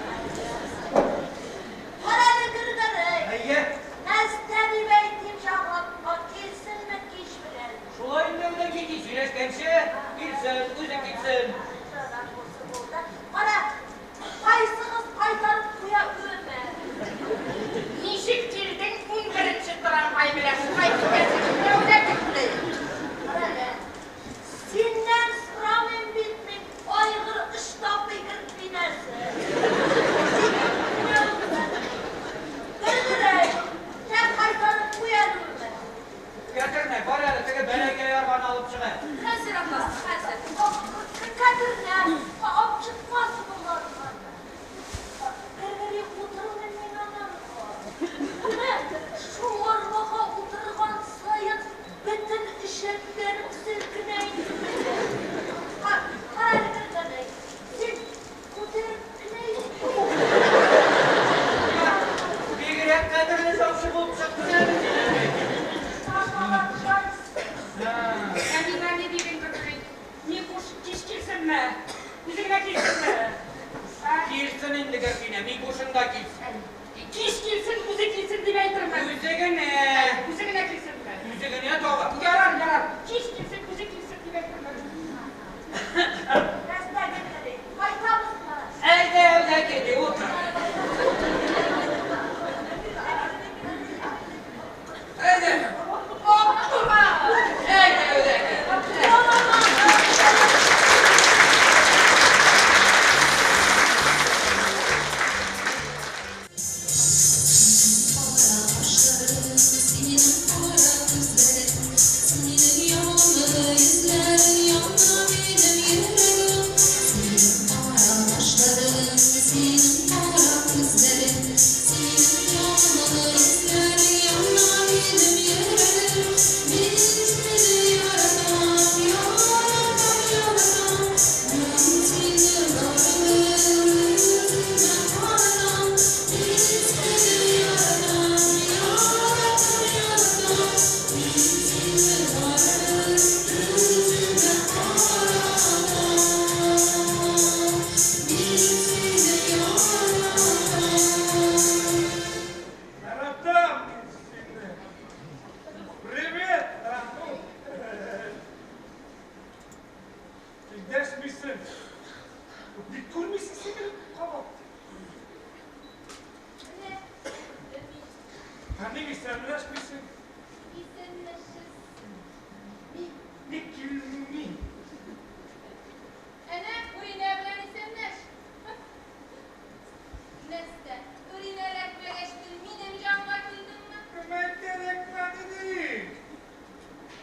Карады Гөргөрәй, Әйе. нәрсә дип әйтим Жаһанга, килсенме кич белән? Шулай инде, Әүдәки, сөйләшкәнче, килсен, үзе килсен. Ярар, бусы булды. Кара, кайсыгыз кайтарып куя үеме? Ничек килдең 11нче трамвай белән, шулай китәсең, дәүләт итте. Карале, синнән сорамыйм бит мин, айгыр ыштапый Гөрпинәсе. Гөргөрәй, син кайтарып куя үеме? Кәтернә, бар әле, теге бәләкәй арбаны алып чыга. Хәзер, апасы, хәзер. Кәтернә, алып чыкмас боларны. Гөргөри, утырмыйм мин анарга. Менә шул арбага утырган саен бөтен эчәкләрем селкенә инде минем. Карале, Гөргөрәй, син күтәреп кенә йөр. Бигрәк кадерле яучы булып чыктың әле син, Әүдәки. Ә миңа ни дидең, Гөргөри? Микуш кич килсенме? Үзе генә килсенме? Ә? Килсен инде, Гөрпинә, Микушың да килсен. Кич килсен, үзе килсен дип әйтермен. Үзе генә. Үзе генә килсенме? Үзе генә тагы. Ярар, ярар. Кич килсен, үзе килсен дип әйтермен. Нәрсә, Гөргөри, кайтабызмы? Әйдә, Әүдәки, ди, утыр. Әйдә. Әйдә, Әүдәки. Исәнләшмисең. Исәнләшәсең. Ник килми? Әнә, Үринә белән исәнләш. Нәрсә, Үринә эләкмәгәч, минем җанга килдеңме? Кемә кирәкмәде ди?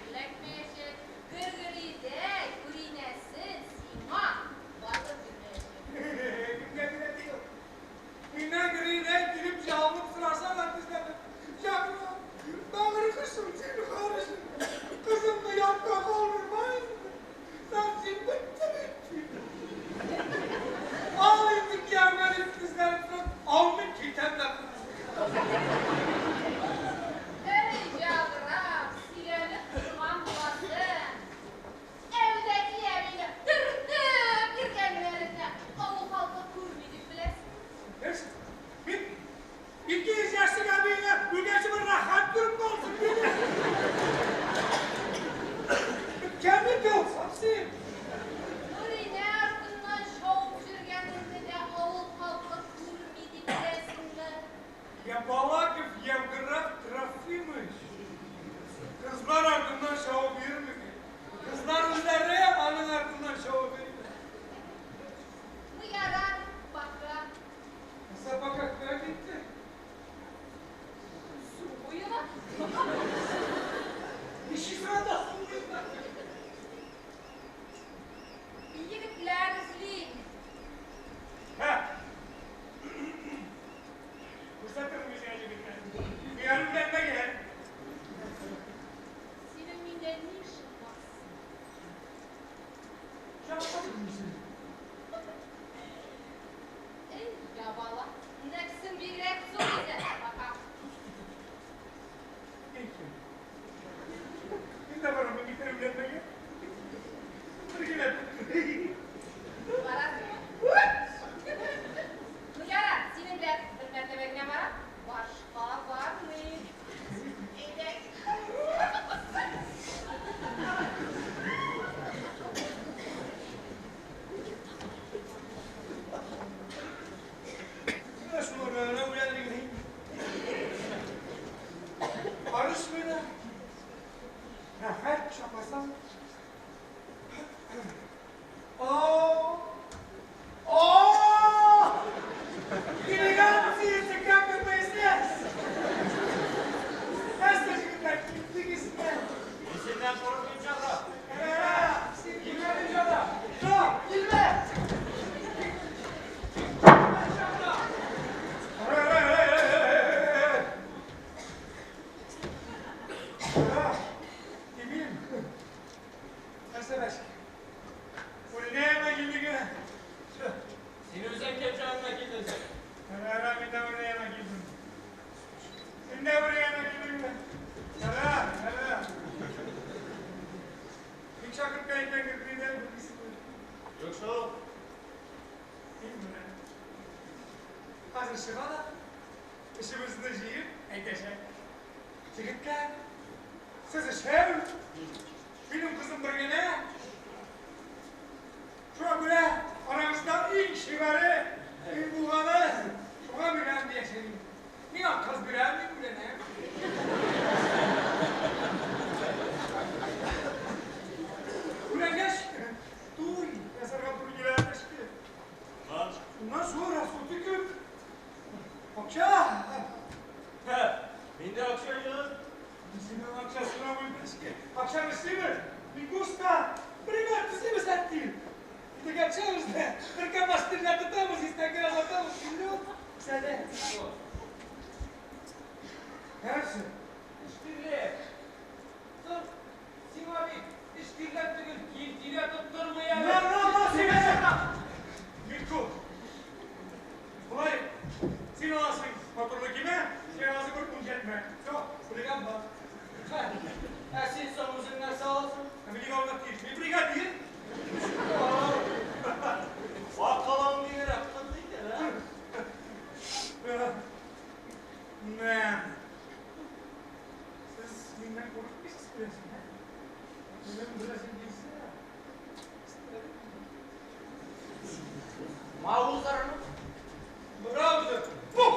Эләкмәячәк. Гөргөридәй Үринәсен сиңа батыр бирмәячәк. Кемгә бирә ди ул? Миннән Гөргөридәй килеп ялынып сораса да тезләнеп, Җаграп, бәгырь кошым, зинһар өчен, кызымны ятка калдырма инде. Совсем бетте бит. Ал инде кияүгә дип тезләнеп сорап, алмый китәм дә. Әй, Җаграп, сөйләнеп торган буласың. Әүдәки әбине төртеп йөргәннәреңне авыл халкы күрми дип беләсең. Нәрсә? Мин 200 яшьлек әбиеңә үлгәнче бер рәхәт күреп калсын дидем. Беткән бит ул, совсем. Нуринә артыннан шауып йөргәнеңне дә авыл халкы күрми дип беләсеңме? Я Балаков Евграф Трофимович. Кызлар артыннан шауып йөрмим. Кызлар үзләре аның артыннан шауып йөрми. Ну, ярар, пока. Нәрсә пока, кая китте? Су буена. Ничек сорады су буена? Егетләр эзлим. Һә. Күрсәтермен мин сиңа егетләр. Мин әле өйләнмәгән. Синең миндә ни эшең бар соң? Чакырмыйсың. Әй, ябала, нәфсең бигрәк зур иде. Пока. Мин дә барам, мин китәм өйләнмәгән. Бер генә. Барасыңмы? Ну, ярар, синең белән бер мәртәбә генә барам. Башка бармыйм. Әйдә. Менә шуларга гына өйләнергә инде. Карышмый да. Рәхәт кочакласаң. О! О! Элегантия, как это здесь? Нәрсә, егетләр, килдегезме? Мин синнән курыкмыйм, Җаграп. Син килмәдең, Җаграп. Юк, килмә! Кимим. Нәрсә бәшки? Үлнәме килдеге? Син үзең кем янына килдең син? Ара, мин дә үлнәме килдем. Син дә үлнәме килдеңме? Ара, ара. Мин чакырып кайткан кебек Юк шул. Мин менә. Хәзер чыга да, эшебезне җыеп әйтәчәк. Егетләр, сез өчәү, минем кызым бер генә. Шуңа күрә арагызда иң чибәре, иң булганы, шуңа бирәм диячәк. Миңа кыз бирәм, мин үләнәм. Үләнгәч, туй ясарга туры килә эшкә. Lan. Шуннан соң расходы күп. Акча. Һә, миндә акча юк. Синең акчасына бүлмәскә. Акчаны эшлибез. Мин густа. Бригад төзибез әти. Тегәчәбез дә. Бер КамАЗ тотабыз, истәгә атабыз. Миллион. Сәдә. Нәрсә? Эш тирләп. Соң, сиңа бит эш тирләп түгел, кил тирә тоттырмый әле. На, на, на, син Митку. Болай, син аласың моторлы киме, син аласың бер күнҗәтмә. Все, бригад бар. Ә син соң үзең нәрсә аласың? Ә мин алырга тиеш. Мин бригадир. Акылың бигрәк кызый икән, ә? Мә. Сез миннән курыкмыйсыз күрәсең, ә? Минем беләсең килсә. Маузерны? Браузер. Пух!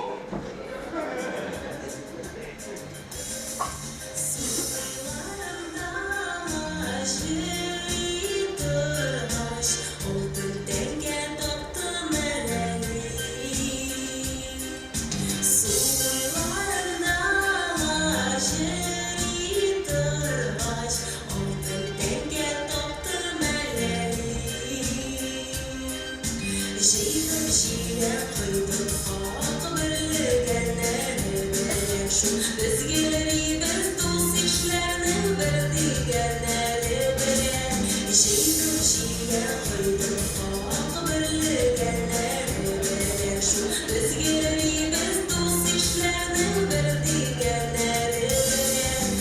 шул. Без йөрибез дус-ишләрнең бер дигәннәре белән. Җыйдым чия, койдым кабак бөрлегәннәре белән шул. Без йөрибез дус-ишләрнең бер дигәннәре белән.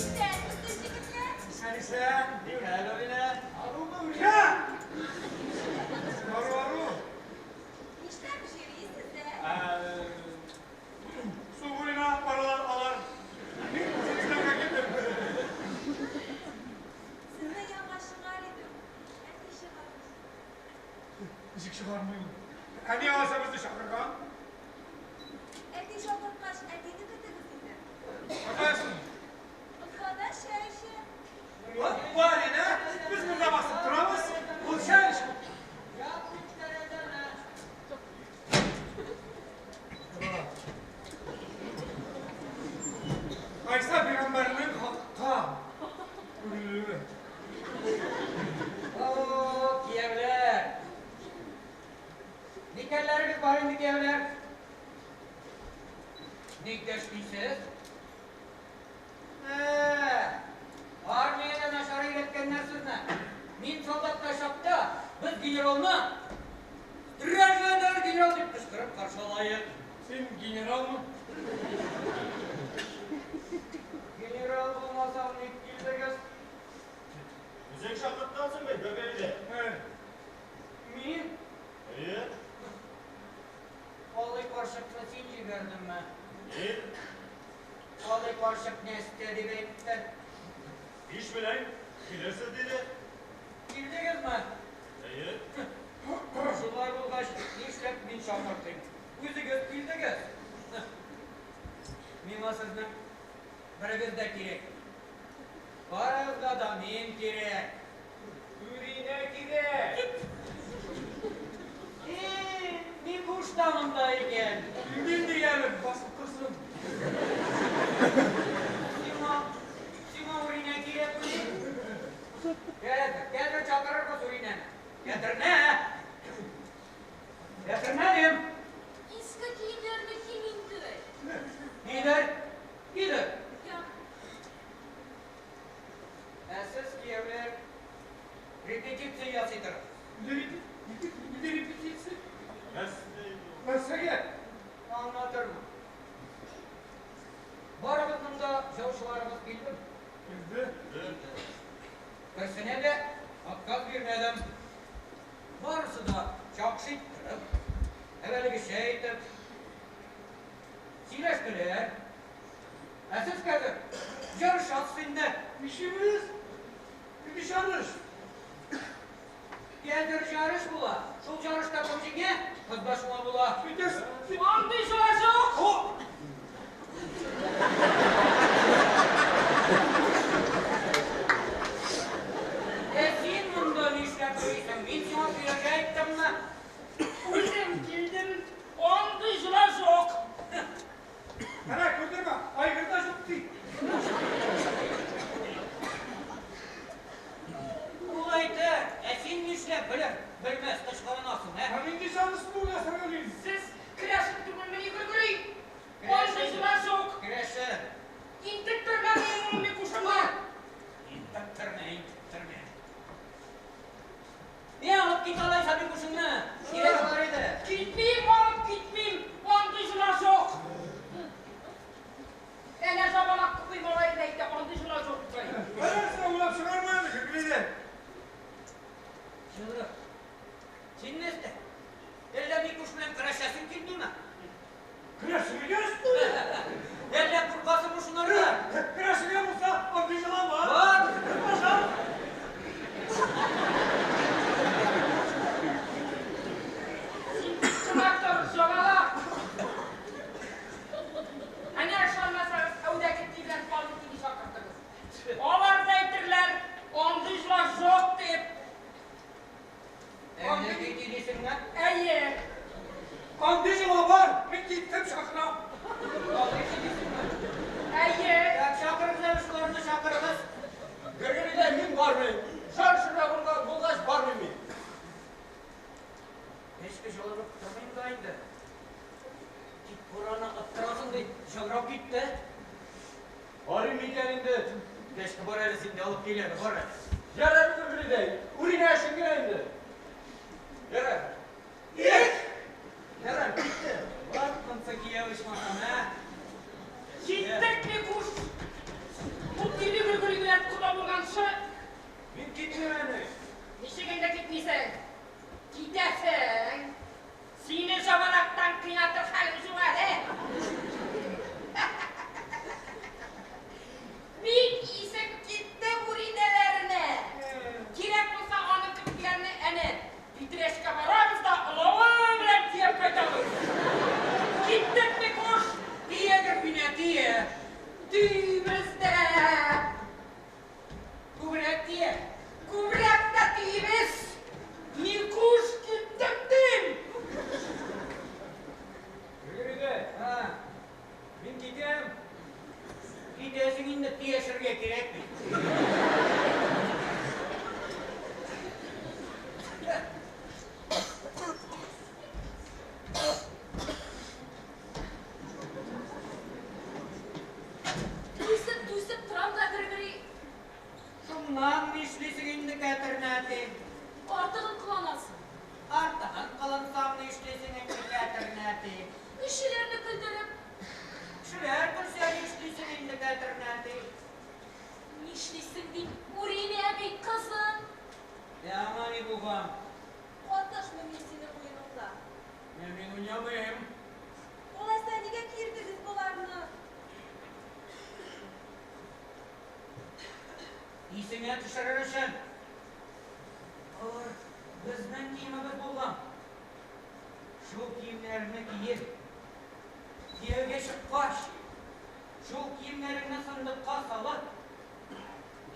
Исәнмесез, егетләр! Исән-исән. Димәк, Рүбинә. Арумы, Рүбинә? Ару, ару. Нишләп йөрисез, ә? Су буена баралар алар. Мин үземнәргә килдем. Сезне янга чыгар идем, әти чыгармый. Ничек чыгармый ул? Әни алайса безне чакырган. Әти чакырткач, әтине көтегез инде. Каясың? Уфада чәй эчә. Варина, без монда басып торабыз. Ул чәй эчә. Яп тәрәзәне. Гайсә пәйгамбәрнең хакка үлүе. О, кияүләр. Никәләрегез бар инде, кияүләр? Ник дәшмисез? Армиядә начар өйрәткәннәр сезне. Мин солдатта чакта без генералны "Драгодар генерал" дип кычкырып каршы алайык. Син генералмы? Генерал булмасам, ник килдегез? Үзең чакырткансың бит, Гөргөрине. Мин? Әйе. Алый карчыкны син җибәрдеңме? Мин. Алый карчык нәрсә дип әйтте? Иш белән килерсез диде. Килдегезме? Әйе. Шулай булгач, нишләп мин чакыртыйм? Үзегез килдегез. Миңа сезнең берегез дә кирәк. Барыгызга да мин кирәк. Үринә кирәк. Микуш та монда икән. Мин дигәнем басып торсын. Сиңа Үринә кирәкме? Кәзер, кәзер чакырырбыз Үринәне. Кәзерне! Кәзерне дим. Иске киемнәрне ким инде. Нидер? Нидер? Я. Ә сез, кияүләр, репетиция ясый торыгыз. Нинди репетиция? Нәрсә? Нәрсәгә? Аңлатырмын. Барыгызның да яучыларыгыз килдеме? Килде. Берсенә дә отказ бирмәдем. Барысы да яхшы иттереп, әвәлгечә итеп сөйләштеләр. Ә сез хәзер ярышасыз инде. Нишлибез? Нинди ярыш? Хәзер ярыш була. Шул ярышта кем җиңә, кыз да шуңа була. Андый җыла юк. Ә син монда нишләп йөрисең? Мин сиңа килергә әйттемме? Үзем килдем. Андый җыла юк. Менә күрдеңме? Айгыр да юк ди. Ул әйтер, ә син нишләп белер, белмәс кычкырынасың, ә? Ә нинди ярыш бу ясарга дим? Сез керәшен түгелмени, Гөргөри? Андый җыла юк. Керәшен. Интектермә минем Микушымны. Интектермә, интектермә. Не алып кит алайса Микушыңны? Кирәк бар иде. Китмим, алып китмим. Андый җыла юк. Әнә жабалак тукый малай да әйтә, андый җыла юк ди. Нәрсә уйлап чыгарма әле, Гөргөрине. Чыгыр. Син нәрсә? Әллә Микуш белән көрәшәсең килмиме? Көрәшергә? Әллә куркасыңмы шунардан? Көрәшергә булса, андый җыла бар. Бар. Башар. Син чынлап тор, жабалак. Әнә ышанмасагыз, әүдәге белән Павел чакыртыгыз. Алар да әйтерләр, андый җыла юк дип. Әллә кити дисеңме? Әйе. Андый җыла бар. Мин киттем чакырам. Андый дисеңме? Әйе. Так, чакырыгыз әле шуларны, чакырыгыз. Гөргөридә мин бармыйм. Шар-шырга булгач бармыйм мин. Эчке җылынып тормыйм да инде. Тик бураны оттырасың ди, җылрап китте. Барыйм микән инде? Дәшке бар әле син дә алып кил әле, бар әле. Ярар, Гөргөридәй, Үринә өчен генә инде. Ярар. Эх! Ярар, китте. Вот монсы кияү ичмасам, ә? Киттек, Микуш! Бу тиле Гөргөри белән кода булганчы. Мин китмим әле. Ничек инде китмисең? Китәсең! Сине жабалактан кыйнатыр хәлем юк әле. Бик исем китте бүринәләренә. Кирәк булса, аның кебекләрне әнә Питрәчкә барабыз да олавы белән төяп кайтабыз. Киттек, Микуш! Тия, Гөрпинә, тия. Төйбез дә! Күбрәк тия. Күбрәк тә төйбез! Микуш, киттек дим! Гөргөридәй, Һа. мин китәм. Китәсең инде, тияшергә кирәк бит. Түзеп, түзеп торам да, Гөргөри. Шуннан нишлисең инде, Кәтернәти? Артыгын кыланасың. Артыгын кылынсам нишлисең инде, Кәтернәти? Кешеләрне көлдереп. Кешеләр көлсә нишлисең инде, Кәтернәти? Нишлисең дим, Үринә бит кызың. Ә аңа ни булган? Катнашмыйм мин синең уеныңда. Ә мин уйнамыйм. Алайса нигә киердегез боларны? Исеңә төшерер өчен. Алар безнең киемебез булган. Шул киемнәрне киеп, кияүгә чыккач, шул киемнәреңне сандыкка салып,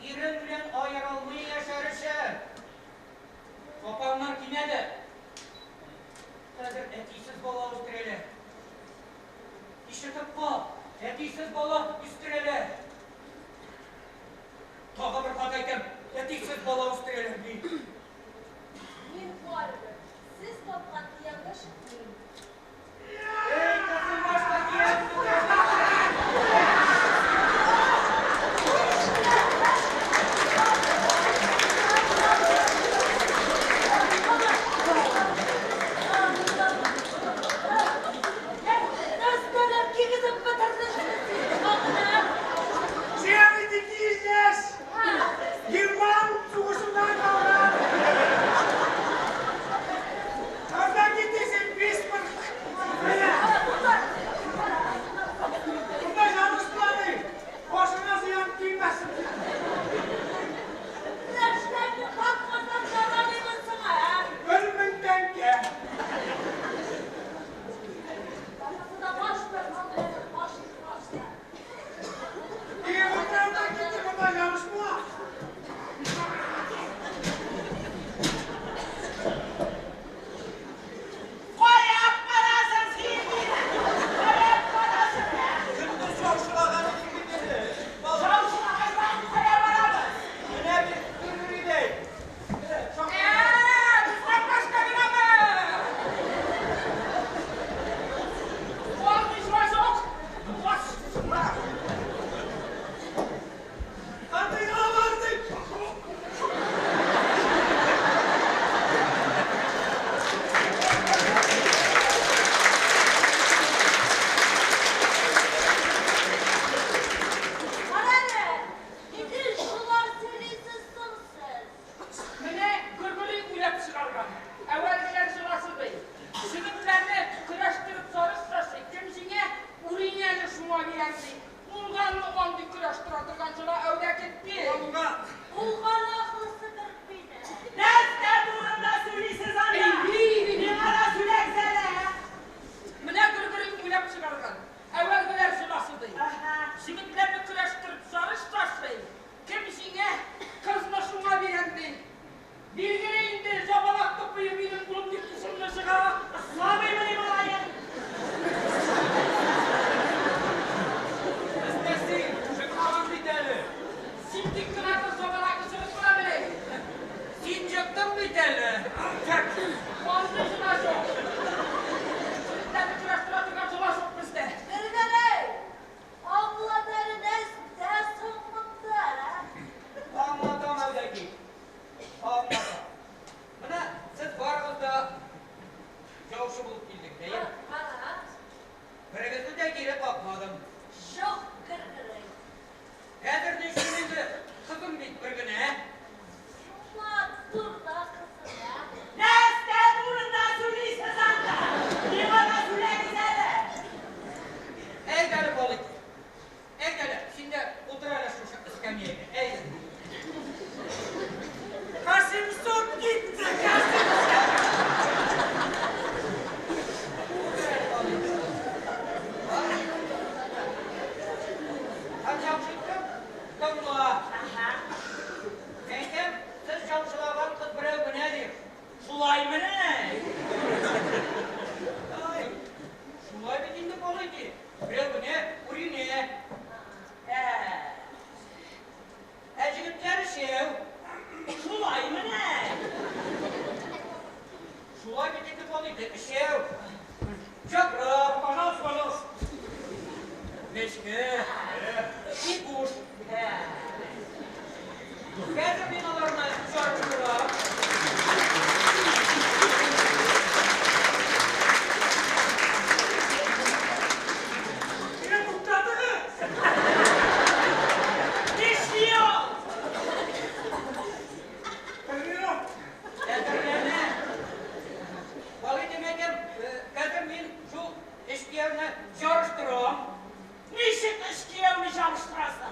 ирең белән аерылмый яшәр өчен. Апаңнар кимәде. Хәзер әтисез бала үстерәләр. Ишетеп кал, әтисез бала үстерәләр. Тагы бер кат әйтәм, әтисез бала үстерәләр бит. Мин барыбер сез тапкан кияүгә чыкмыйм. Эй, кызылбашка кияү үстерәләр. Нәрсәләр кигезеп бетердең син тагын, ә? Сиңа бит 200 яшь! Герман сугышыннан калган! Анда китәсең, яучы булып килдек, әйе? Берегезне дә кире какмадым. Юк, Гөргери. Хәзер ничек инде, кызым бит бер генә. Шуңа турда кызым, ә? Нәрсә турында сөйлисез анда? Миңа да сөйләгез әле. Әйдә әле, балык. Әйдә әле, син дә утыр әле шушы эскәмиягә. Әйдә. Касимсон китте, Касимсон! Утыр әле, балык. Һәм яучы итеп, тыңла. Әйтәм, сез яучылаган кыз берәү генә дип. Шулаймыни? Ай, шулай бит инде, балыки. Берәү генә, Үринә. Ә, Ә җегетләр өчәү. шулаймыни? Шулай бит инде, балыки, өчәү. Чакрап, Пожалуйста, пожалуйста. Мечке, Микуш. Хәзер мин аларны чарыштырам. Мине туктатыгыз! Нишли ул? Тренировка. Әзерләнә. Балый димәкем, хәзер мин шул өч кияүне чарыштырам. Ничек өч кияүне чагыштырасың?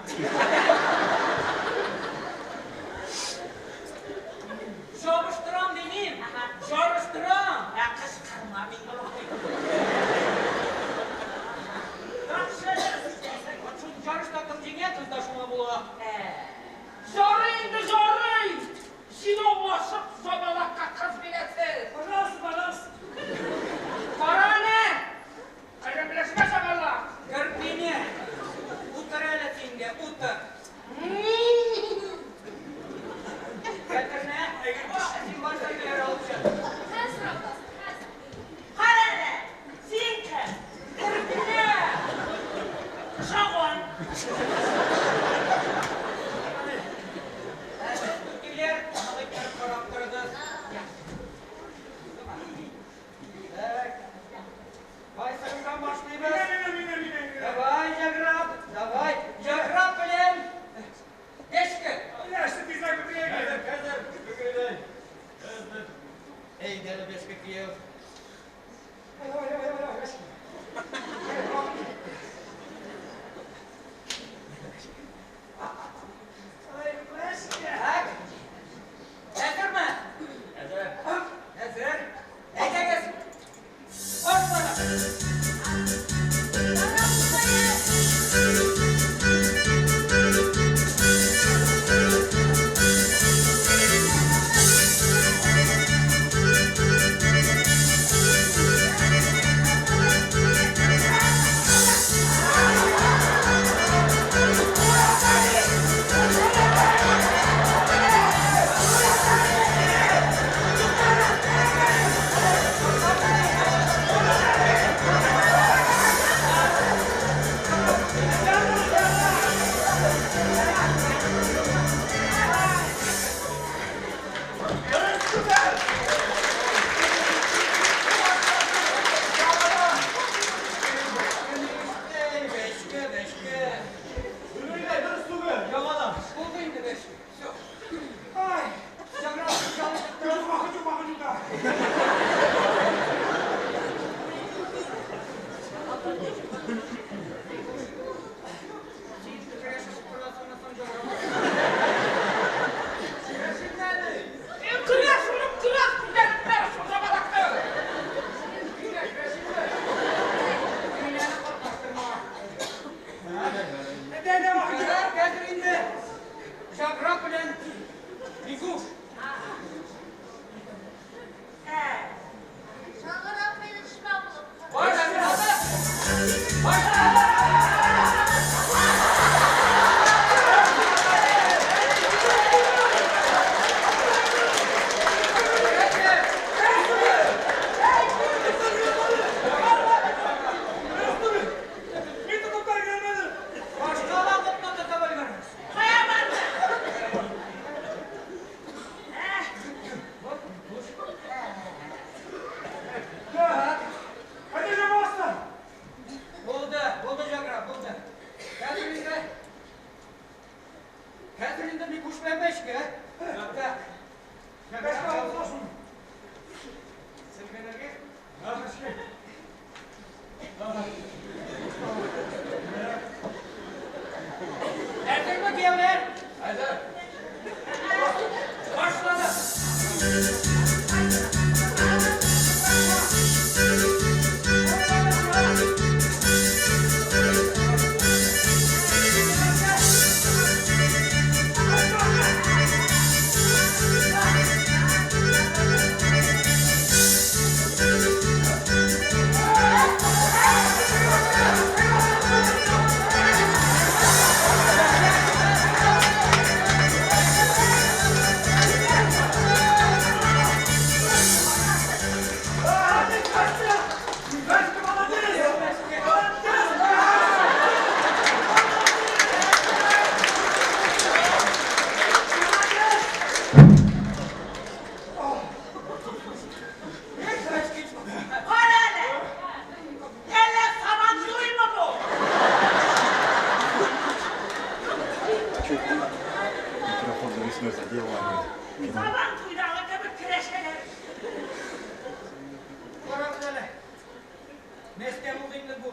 Нәрсә булды инде бу?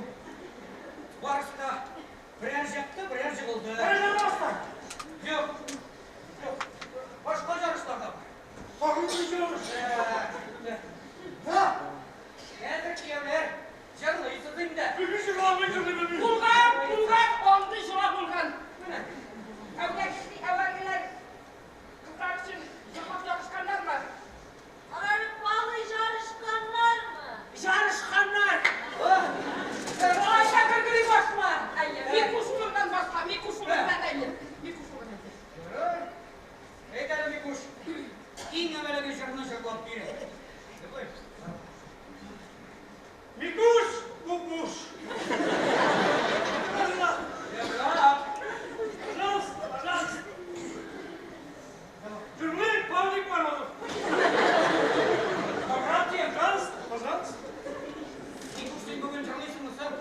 Барысы да берәр җыкты, берәр җыгылды. Берәр җырламаслар. Юк. Юк. Башка ярышлар да бар. Тагын бер ярыш. Да. Хәзер кияүләр җырлыйсыз инде. Мин җырламый, җырлыйм. Булган, булган, андый җыла булган. Менә. Әүвәлге әүвәлгеләр кызлар өчен җырлап ярышканнармы? Алар балый жарышканнармы? Ярышканнар. Айша Гөргөри башла. Әйе, Микуш улыннан башла, Микуш улыннан әйе. Микуш улыннан. Ярар. Әйт әле, Микуш. Иң әүвәлге җырны җырлап бир. Җырлыйм. Микуш, кукуш. Җырлап. Пожалуйста, пожалуйста. Җырлый Павлик Морозов. Братья, Пожалуйста, пожалуйста. Микуш, син бүген җырлыйсыңмы соң?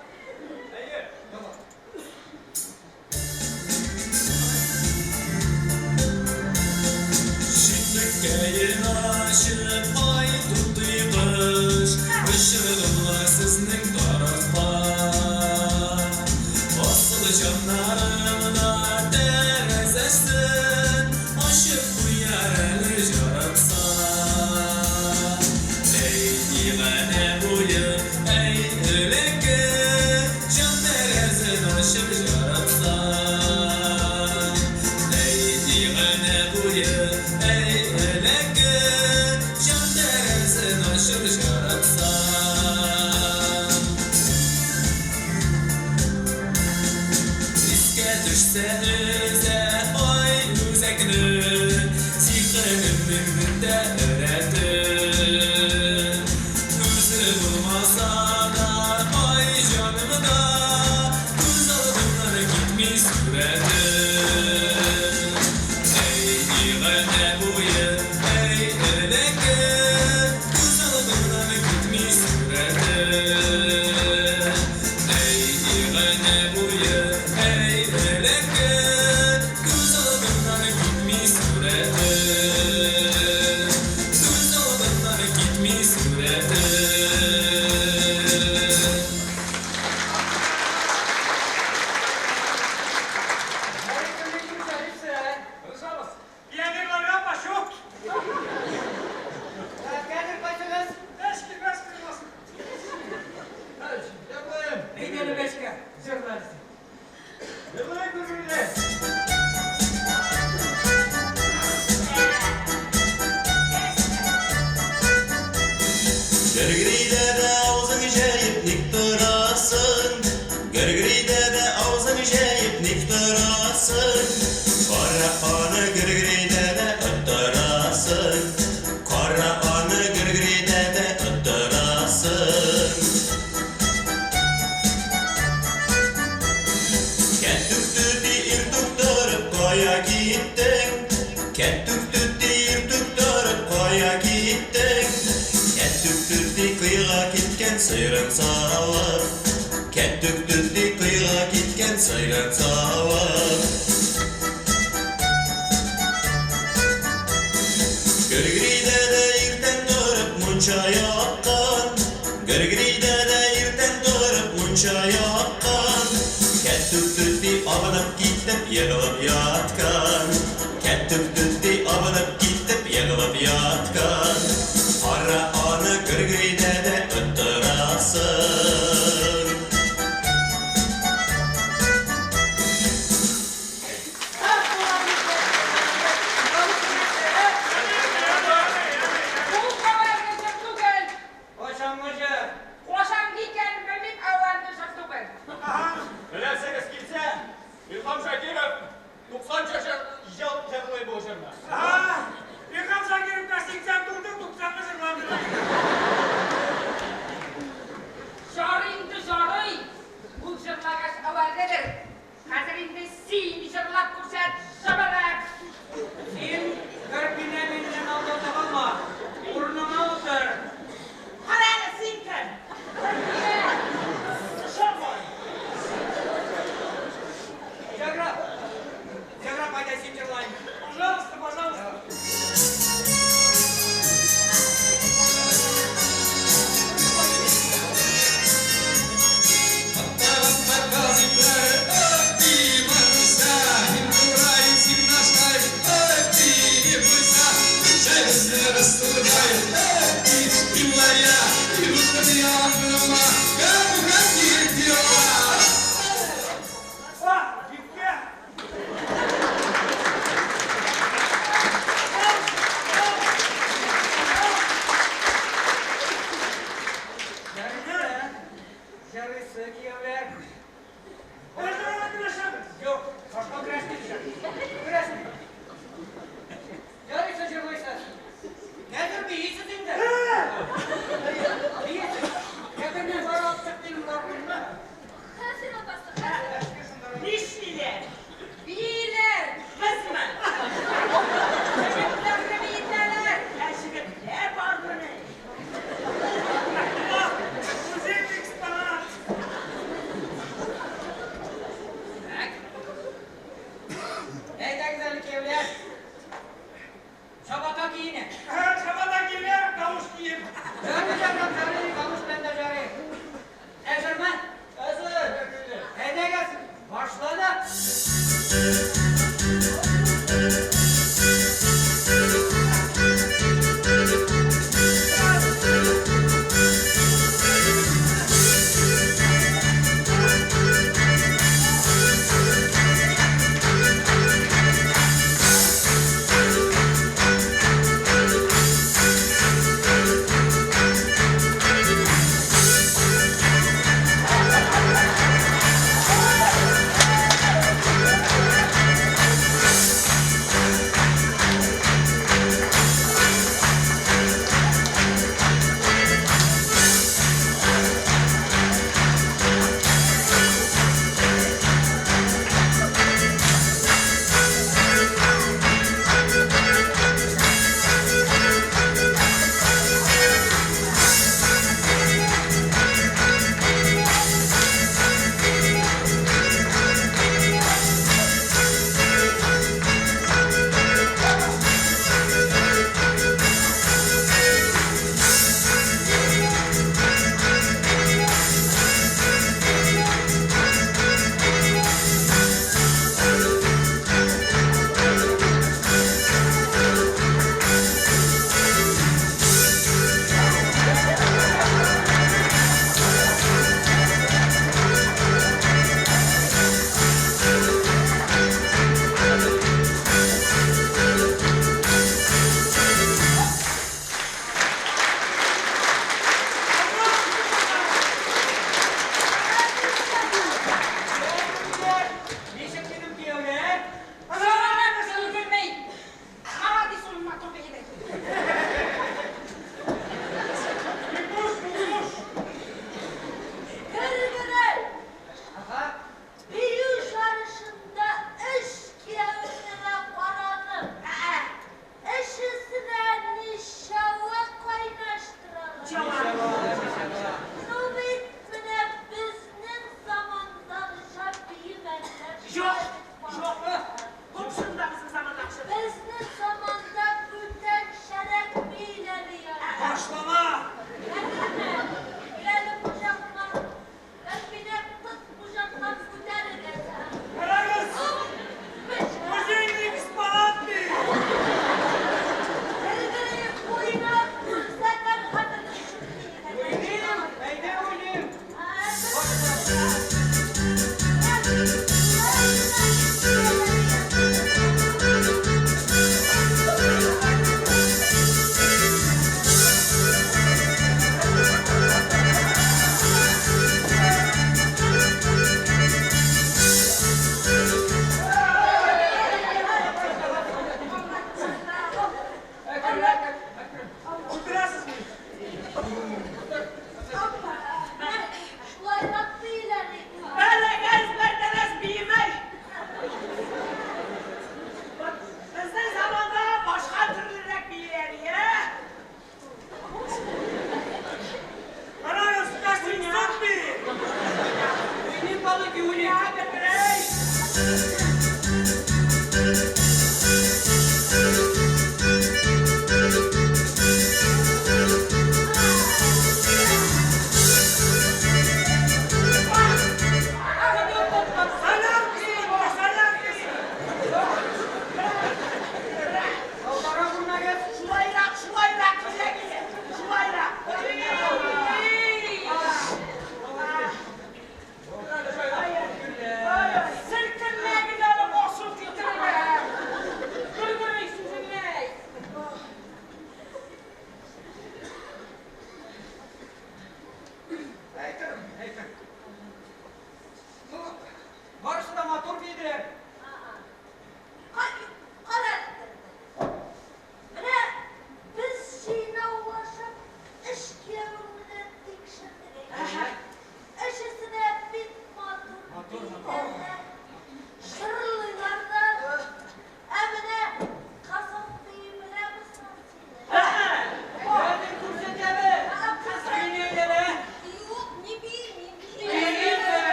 Әйе. Давай. Читлеккәен ачып, ай тутый кыш, Очырдымлар сезнең тарафка. Асыл җаннарымна тәрәзәсен Ачып куяр әле жаратса. Әй, дивана буе, әй, элекке, Җан тәрәзен ачып жаратса. Әй, дивана буе, әй, элекке, Җан тәрәзен ачып жаратса. Искә төшсә өзә ай үзәкне, Сихеремнең дә рәте. Үзе булмаса да ай җанымда, Күз алдымнан китми сурәте. Әй, дивана буе, әй, элекке, Күз алдымнан китми сурәте. Әй, дивана буе, әй, элекке, Күз алдымнан китми сурәте. Күз алдымнан китми сурәте. Шәриф, Шәриф, Тырышабыз. Пионерларга пашок. Хәзер кайсыгыз? Бәшки, бәшки булсын. Җырлыйм. Әйдә әле бәшкә, җырла әле син. Җырлыйм, Гөргөри. Гөргөридә дә авызың җәеп ник торасың? Гөргөридә дә авызың җәеп ник торасың? Кара аны гөргөридә дә оттырасың. Кара аны гөргөридә дә оттырасың. Кәттүк түти иртүк торып кая киттең? Кәттүк түти иртүк торып кая киттең? Кәттүк түти кыйга киткән сыйрын савып. Кәттүк түти кыйга киткән сыйрын савып. Гөргөридә дә иртән торып мунча яккан. Гөргөридә дә иртән торып мунча яккан. Кәттүк түти абынып китеп егылып яткан. Кәттүк түти абынып китеп егылып яткан. Кара аны гөргөридә дә оттырасың. Бу әүвәлге җыр түгел. Кайчангы җыр? Кайчангы икәнен белмим, әүвәлге җыр түгел. Беләсегез килсә, Илһам Шакиров 90 ел җырлый бу җырны. yanıma Gel gidiyorlar. Ah, gitti. Ярыйсы, ярыйсы, кияүләр. Үзара көрәшәбез. Юк, башка көрәшмибез. Көрәшмибез. Ярыйсы җырлыйсыз. Нәдер бийсез инде. Бийсез. Кәберне бара алып чык дим. Хәзер, апасы, хәзер. Нишлиләр? Бииләр. Кызмы? Егетләрне биетәләр. Ә егетләр бармыни? Музей экспонат.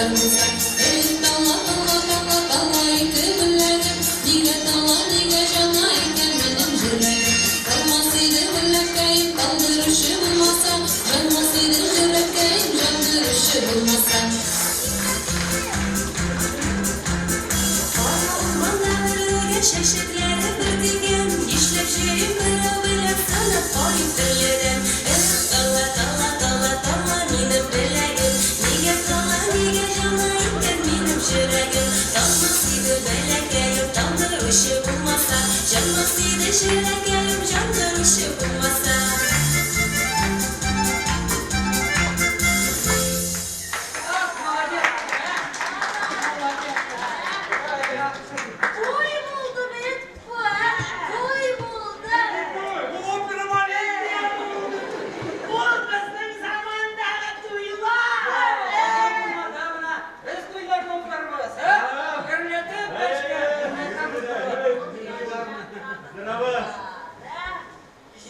яр булса. Эй, тала, тала, тала, тала ике беләгем, нигә тала, нигә җана икән минем җөрәгем. Талмас иде беләккәем, талдыручы булмаса, җанмас иде җөрәккәем, җандыручы булмаса. Кара урманда бөрелгән чәчәкләре бер дигән, нишләп җөрим берәү белән санап карыйм төрледән. Эх, тала, тала, тала, тала минем беләгем, нигә тала, нигә җана икән минем җөрәгем. Талмас иде бәләкәем, талдыручы булмаса, җанмас иде җөрәкәем, җандыручы булмаса. Ах, молодец! Молодец! Туй булды бит бу, ә? Туй булды. Бу опера балет. Бу безнең замандагы туйлар. Да, менә, без туйларны уздырырбыз, ә? Гөрләтеп, бәшкә, гөрләтеп уздырырбыз. Здорово.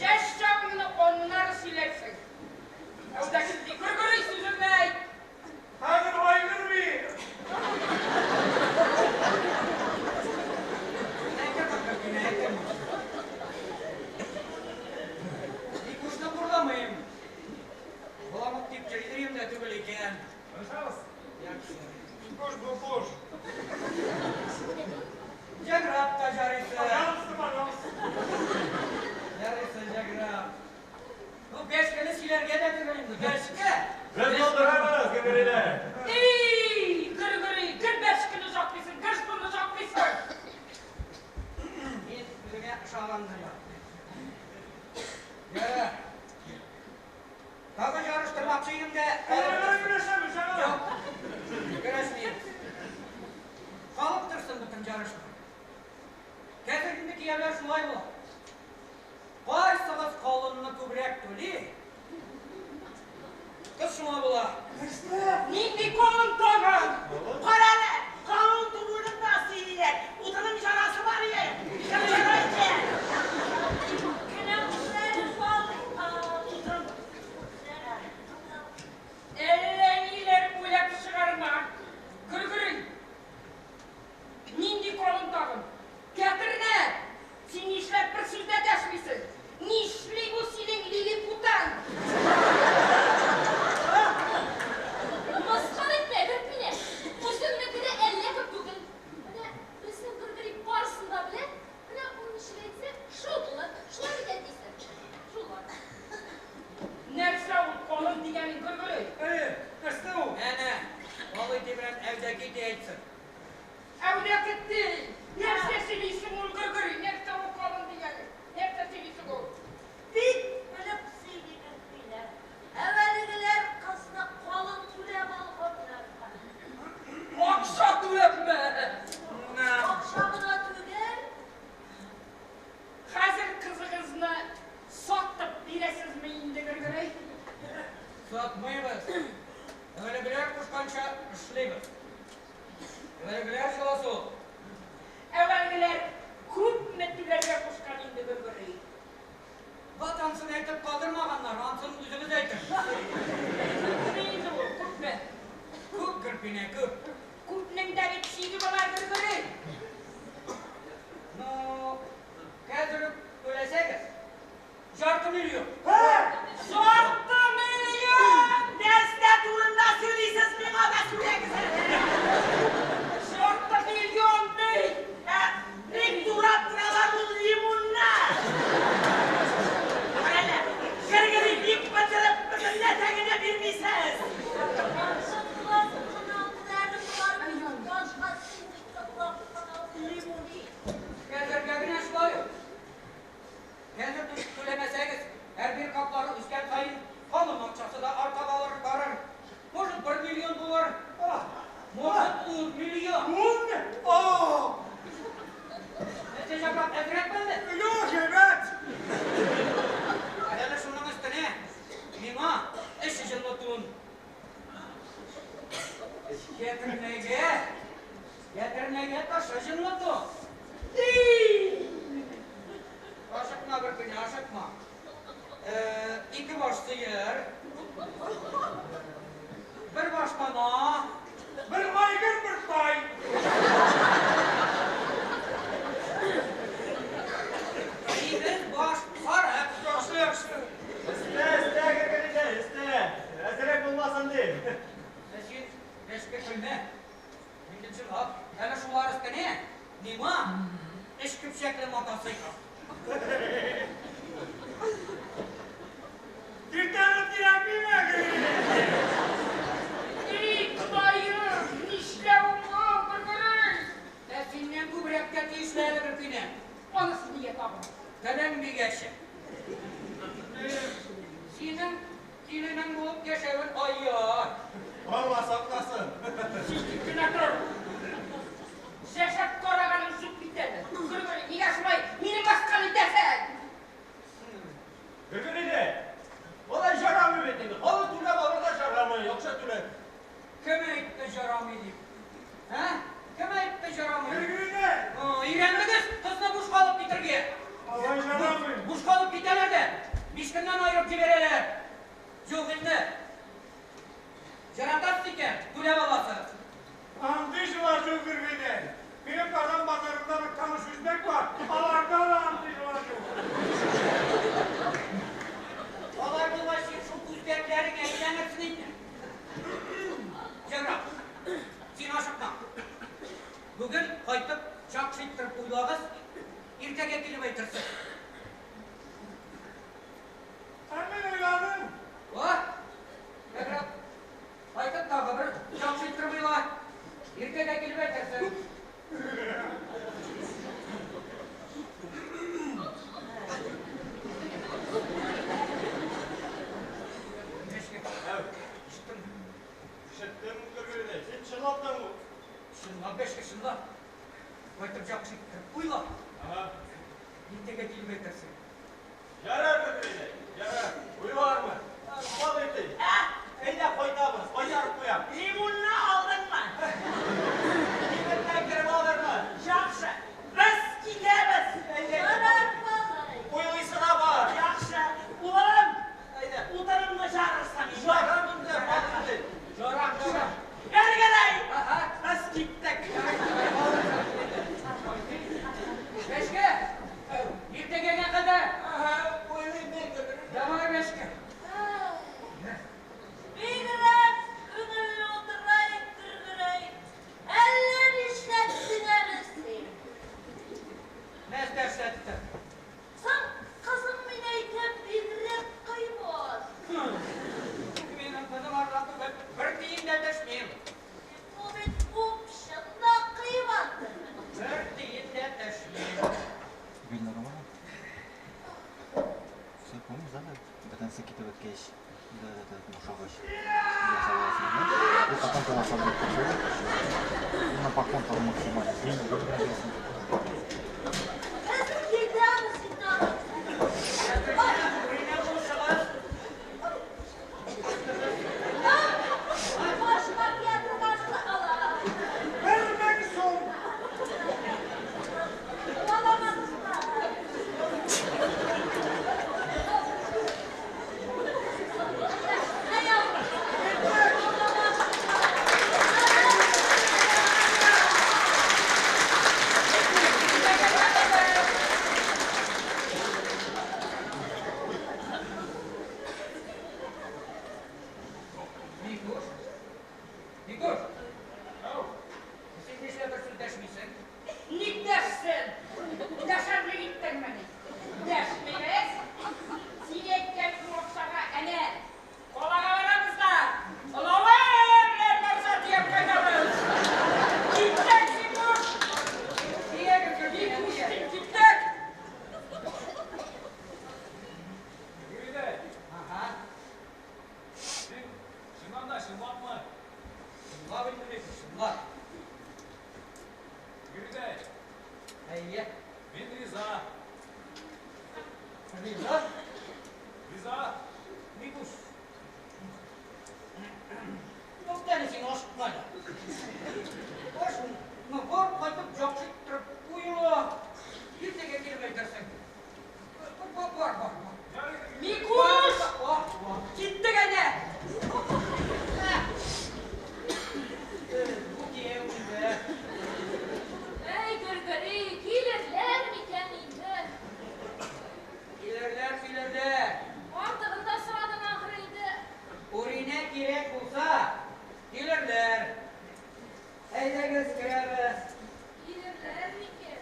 Җәш чагыңны аннары сөйләрсең. Әүдәге Гөргөри сүзеңне әйт. Хәзер айгыр бир. Әйтермен, Гөлгенә, әйтермен. Бикушны хурламыйм. Боламык дип йөрим дә түгел икән. Пожалуйста. Яхшы. Бикуш, букуш. Җаграп та жарыйсы. Пожалуйста, пожалуйста. Ярыйсы, җаграп. Бу бәшкене сөйләргә дә түгел инде. Бәшке. Без булдырабыз, Гөргөриләр. Эй, Гөргөри, гел бәшкене озаклыйсың, гел шуны озаклыйсың. Мин үзеңә ышанганмын. Ярар. Тагы ярыштырмакчы идем дә. Көрәшәме, чагы? Юк. Көрәшмим. Калып торсын бөтен ярышлар. Хәзер инде кияүләр шулай була. Кайсыгыз калынны күбрәк түли, кыз шуңа була. Нинди калын тагын? Кара әле, калын турында сөйлиләр. Утының жарасы бар иде. Жара икән. Кенәүләр Утын. Әллә ниләр уйлап чыгарма. Гөргөри. Нинди калын тагын? Кәтернә! Син нишләп бер сүз дә дәшмисең? Нишли бу синең лилипутаң? Мыскыл итмә, Гөлфинә. Үзеңнеке дә әллә кем түгел. Менә безнең Гөргөри барысын да белә. Менә ул ничек әйтсә, шул була. Шулай бит, әтисе? Шулай. Нәрсә ул калын дигәнең, Гөргөри? Әйе, нәрсә ул? Әнә, алай белән әүдәки ди әйтсен. Әүдәкетти! Нәрсә сөйлисең ул, Гөргөри? Нәрсә ул калын дигәнең? Нәрсә сөйлисең ул? Бик белеп сөйли Гөлфинә. Әвәлгеләр кызны калын түләп алганнар. Акча түләпме? Акча гына түгел, Хәзер кызыгызны сатып бирәсезме инде, Гөргөри? Сатмыйбыз. Әвәлгеләр кушканча эшлибез. Әвәлгеләр йоласы ул. Әвәлгеләр күпме түләргә кушкан инде, Гөргөри? Вот ансын әйтеп калдырмаганнар, ансын үзебез әйтер. Күпме инде ул, күпме? Күп, Гөлфинә, күп. Күпнең дә бит чиге була, Гөргөри. Ну, хәзер үк түләсәгез, ярты миллион. Ярты миллион! Нәрсә турында сөйлисез, миңа да сөйләгез әле. Ярты миллион ди! Ә, бик турап торалар ул лимонны. Кара әле, Гөргөри бик бетереп, бөтен тәгенә бирмисез. Шытлап кына алды әле болар минем башка шытлап кына алды лимон. Хәзергә генә шулай ул. Хәзер түләмәсәгез, һәрбер хаклары үскән саен калын акчасы да арта барыр. Может, 1 миллион булыр. Может, 10 миллион. Ун? О, Нәрсә җавап әзрәк булды? юк, әйбәт. Әле шуның өстенә миңа өч җылы тун. Кәтернәгә, кәтернәгә ташы җылы тун. Ашыкма бер көн, ашыкма. Ике баш сыер, бер баш тана, Өч көпчәкле мотоцикл. Иртән кирәкмиме? И, Ходаем, нишләвең бу, Гөргөри? Ә синнән күбрәккә тиешле әле бер көйне. Анысы нигә тагын? Телең бик әче. Синең киленең булып яшәвен ай-яй. Алла сакласын. Син кенә тор. Җәшәп караганың юк бит әле. Гөргөри, нигә шулай мине мыскыл итәсең? Гөргөри дә. Алай жарамый бит инде. Халык түләп алырга жарамый, акча түләп. Кем әйтте жарамый дип? Ә? Кем әйтте жарамый? Гөргөри дә. Өйрәндегез кызны бушка алып китәргә. Алай жарамый. Бушка алып китәләр дә, 5 көннән аерып җибәрәләр. Юк инде. Яратасыз икән, түләп аласыз. Андый җылар юк Гөргөри дә. Минем Казан базарында бер таныш үзбәк бар. Аларда да андый җылар юк. Алар булгач, син шул үзбәкләреңә әйләнерсең инде. Җәмрак, син ашыкма. Бүген кайтып, чак иттереп уйлагыз, иртәгә килеп әйтерсең. Ә мин уйладым. О, Җәмрак, кайтып тагы бер чак иттереп уйла. Иртәгә килеп әйтерсең. Ишеттеңме? Ишеттем, Гөргөри дә. Син чынлап та бу. Чынлап, бәшкә, чынлап. Кайтып яхшы иттереп уйла. Ага. Иртәгә килеп әйтерсең. Ярар, Гөргөри дә. Ярар. Уйлармын. Кал итей. Әйдә кайтабыз, кайтарып куям. Лимонны алдыңмы? Кибеттән кереп алырмын. Яхшы. Без китәбез. Әйдә. Ярар, малай. Уйлыйсы да бар. Яхшы. Улым, Әйдә. утыныңны жарырсың. Жарам инде, кал итей. Жарам, жарам. Гөргөри, Ага. без киттек. Бәшкә, иртәгәгә кадәр. Ага, уйлыйм мин, Гөргөри. Давай, бәшкә. Бигрәк күңелле утырайык, Гөргөри. Әллә нишләттең әле син? Нәрсә эшләттең? Соң, кызың мин әйтәм, бигрәк кыйбат. Минем кызым арзан түгел, бер тиен дә төшмим. Ул бит упшын да кыйбаттыр. Бер тиен дә төшмим. Гөлнара Все, помнишь, да? До китеп беткәч, да, бушагач. Ясап аласың, да? И потом ты на самом деле на поклон тоже максимально. Сильно выиграешь. Без китәбез инде алайса. Үринә булышыгыз. Башка пятнашны ала. 1000 сум. Аламазсызлар. Иртәгәгә кадәр. Микуш? Микуш? Син нишләп сүз дәшмисең? Ник дәшсен? Дәшәрлек иттеңмени? Дәшмибез. Син әйткән шул акчага әнә калага барабыз да, олавы белән нәрсә төяп кайтабыз. Киттек, Микуш! Нигә Гөргөри? Микуш, Нигә? син киттек! Гөргөри дә. Ага. Син чыннан да чынлапмы? Чынлап инде, Микуш, чынлап. Гөргөри дә. Әйе. Мин риза. Риза? Риза. Микуш. Туктале син ашыкма әле. Башыңны бар кайтып яхшы иттереп уйла. Иртәгә килеп әйтерсең. Бар, бар, бар. Ярый, Гөргөри. Микуш! Бар, бар. Киттек әнә! Бу кияү инде. Әй, Гөргөри, килерләр микән инде? Килерләр, килерләр. Артыгын да сорадың ахры инде. Үринә кирәк булса, килерләр. Әйдәгез, керәбез. Килерләр микән?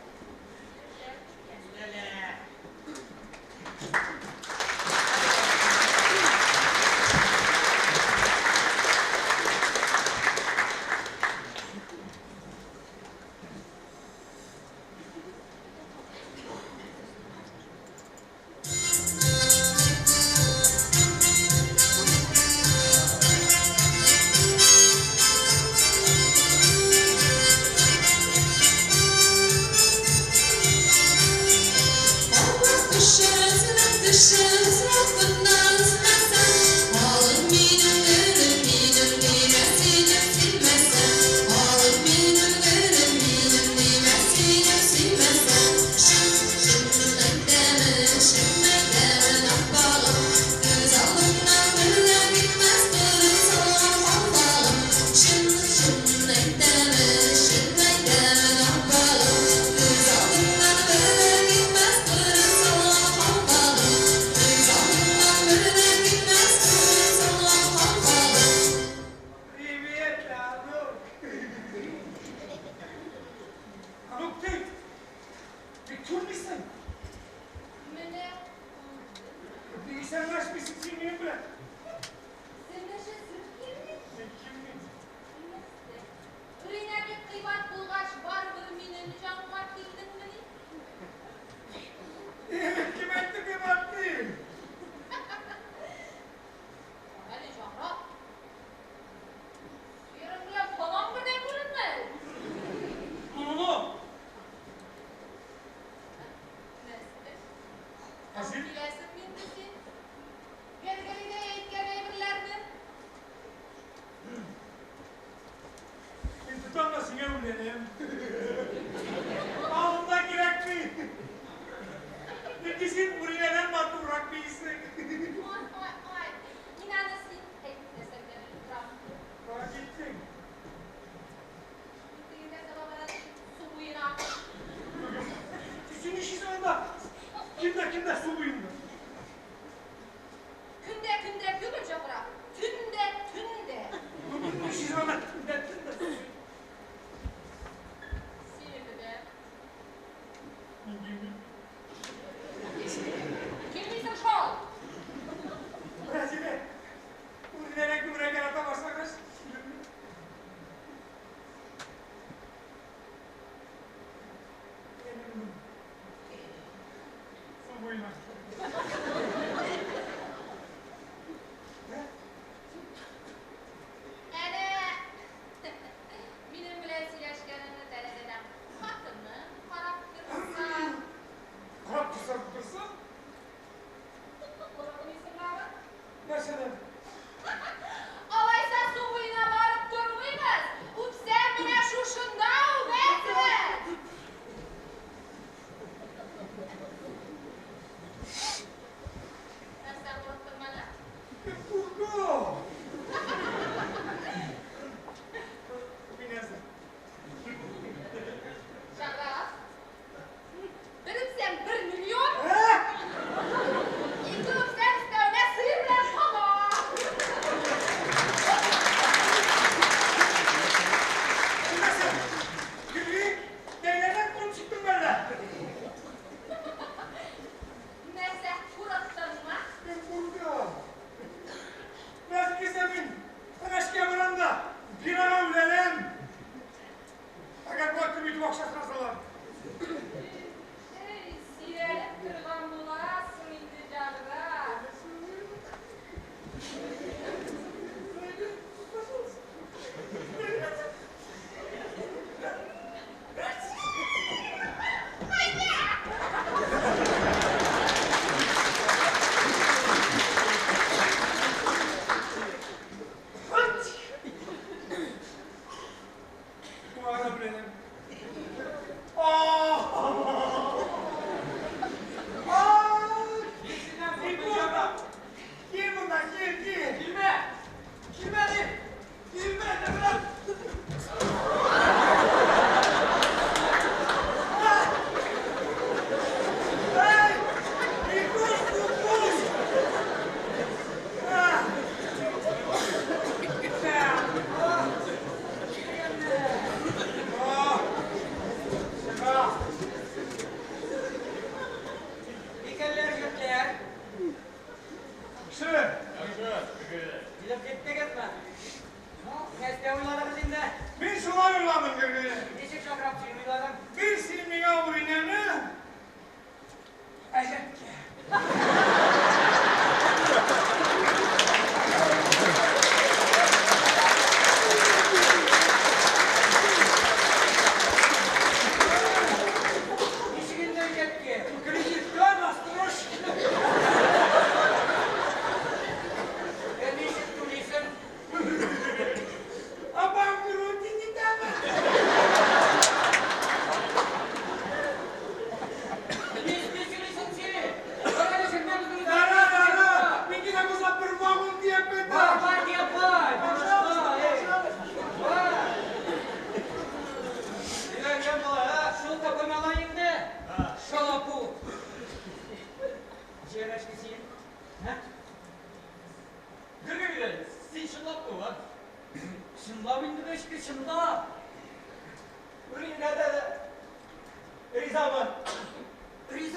тешем срокыннан өзмәсәм. Алым минем, гөлем минем, димәс идем сөймәсәм. Алым минем, гөлем минем, димәс идем сөймәсәм. Чын, чын әйтәмен, чын әйтәмен, аппагым. Күз алдымнан бер дә китмәс кырын салган калфагым. Чын, чын әйтәмен, чын әйтәмен, аппагым. Күз алдымнан бер дә китмәс кырын салган калфагым. Күз алдымнан бер дә китмәс кырын салган калфагым. Привет, Анук. Анук, ты, ты күрмисең? Менә күрдем. Нигә исәнләшмисең син минем белән? Сәләмләшәсем килми. Син килми. Нәрсә? Үринә бик кыйбат булгач, барыбер минем җанга килдеңмени? Кем әйтте кыйбат дип? Әле җанрак. Сыерың белән танам бердәй күренми. Ну, ну, ну. Нәрсә? Ә син? Киләсең инде син. Гәргәридә әйткән әйберләрне. Мин тотам да сиңа үләнәм. Алымда кирәкми. Чөнки син Үринәдән матуррак бийсең. Ай, ай, ай. Мин аны син әйтмәсәң дә белеп торам. Кая киттең? Мин тегендә таба барам, су буена. Син нишлисең анда? Кемдә, кемдә су буенда? Көндә, көндә түгел, Җәфрак. Төндә, төндә. Нишлисең анда? Төндә, төндә су буенда. Сине көтәм. Мин килмим. Килмисең шул. Рәзилә, Үринәдән күбрәк ярата башлагач, килермен. Килермен. Су буена.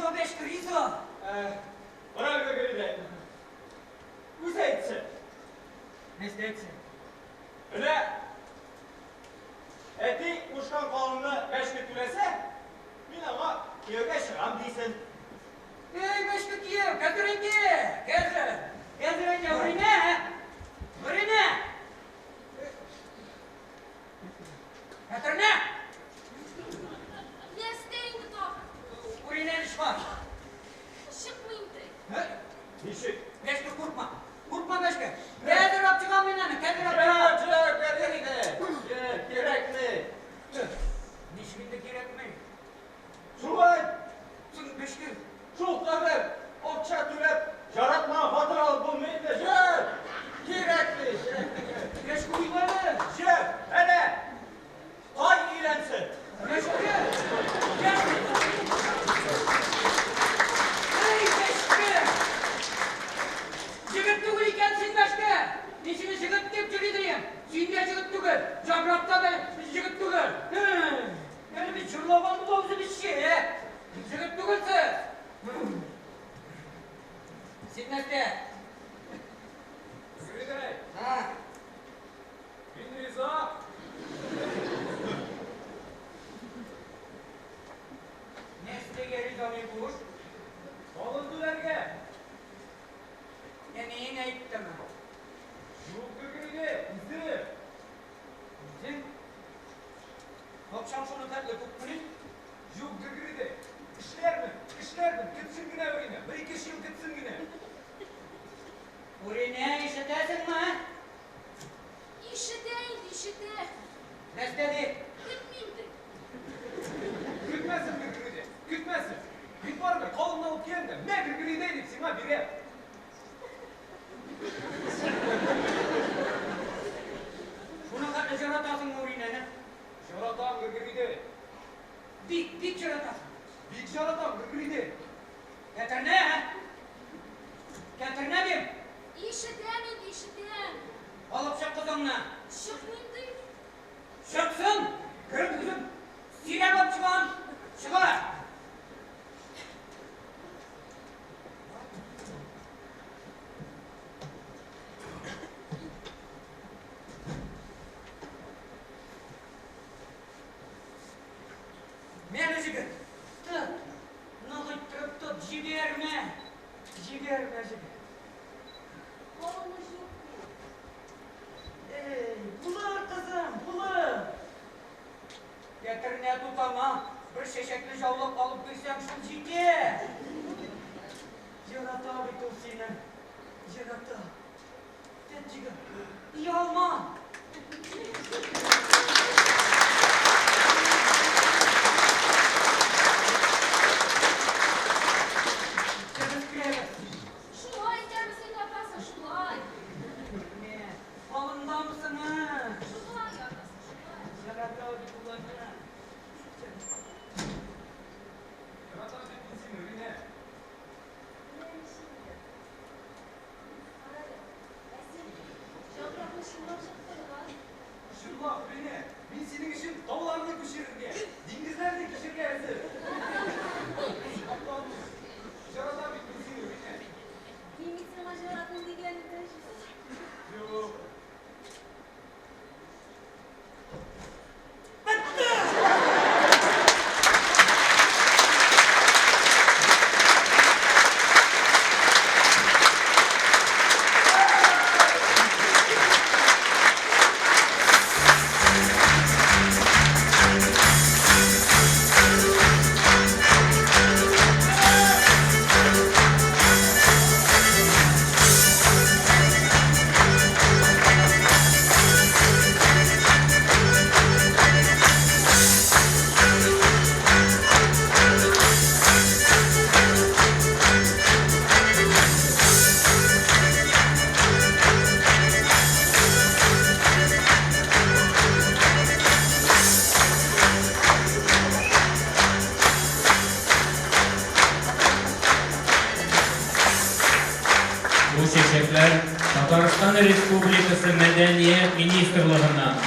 Риза, Бәшке, риза. Кара әле, Гөргери. Үзе әйтсен. Нәрсә әйтсен? Менә әти кушкан калымны Бәшке түләсә, мин аңа кияүгә чыгам дисен. Эй, Бәшке кияү, хәзер инде, хәзер. Хәзер инде, Үринә, Үринә. Хәтернә. Нәрсә инде тагын? Үринәне чыгар. Чыкмый инде. Ничек? Бәшке, куркма. Куркма, Бәшке. Хәзер алып чыгам мин аны, хәзер алып чыгам. Җә, җә, Гөргери. Җә, кирәкми. Ничек инде кирәкми? Шулай, Син, Бәшке, шул кадәр акча түләп, яратмаган хатын алып булмый инде. Җә, кирәкми, кирәкми. Бәшке уйла әле. Җә, әнә, тай өйләнсен. Бәшке! Бәшке! Эй, Бәшке! Җегет түгел икән син, Бәшке! Мин сине җегет дип йөри идем. Син дә җегет түгел. Җамракта да җегет түгел. Әле бит җырлаган була үзебезчә. Җегет түгелсез. Син нәрсә? Гөргери, Ha? мин риза. Нәрсәгә риза ни буш? Калым түләргә. Әниең әйттеме? Юк, Гөргери, үзе. Үзең? Акчаң шуны хәтле күпмени? Юк, Гөргери, эшләрмен, эшләрмен, көтсен генә Үринә, бер-ике ел көтсен генә. Үринә, ишетәсеңме? Ишетә инде, ишетә. Нәрсә ди? Көтми инде. Көтмәсен, Гөргери, көтмәсен. Мин барыбер калымны алып киләм дә, мә Гөргери дип сиңа бирәм. Шуны хәтле яратасыңмы Үринәне? Яратам, Гөргери. Бик, бик яратасың. Бик яратам, Гөргери. Кәтернә! Кәтернә дим! Ишетәм инде, ишетәм. Алып чык кызыңны. Чыкмый инде. Чыксын! Кереп үзем сөйрәп алып чыгам. Чыгар! Менә җегет, тот, нык иттереп тот, җибәрмә. Җибәрмә, җегет. Калымы юк бит. Эй, булыр, кызым, булыр. Кәтернә тутама, бер чәчәкле яулык алып бирсәң, шул җитә. Ярата бит ул сине. Ярата. Тет, җегет, оялма. Кереп керәбез. Шулай итәрбез инде, атасы, шулай. Менә, алындамысың, а? Шулай, атасы, шулай. Ярата бит ул аны. Яратам бит мин сине, Үринә. Менә ничек инде. Кара әле, ә син җамракны чынлап чыктыңмы? Чынлап, Үринә, мин синең өчен тауларны күчерергә, диңгезләрне кичергә әзер. Акланма. Яратам бит мин сине, Үринә. Мин бит сиңа яратмыйм дигән идем. Юк. Бетте! Бу чәчәкләр Татарстан Республикасы Мәдәният министрлыгыннан.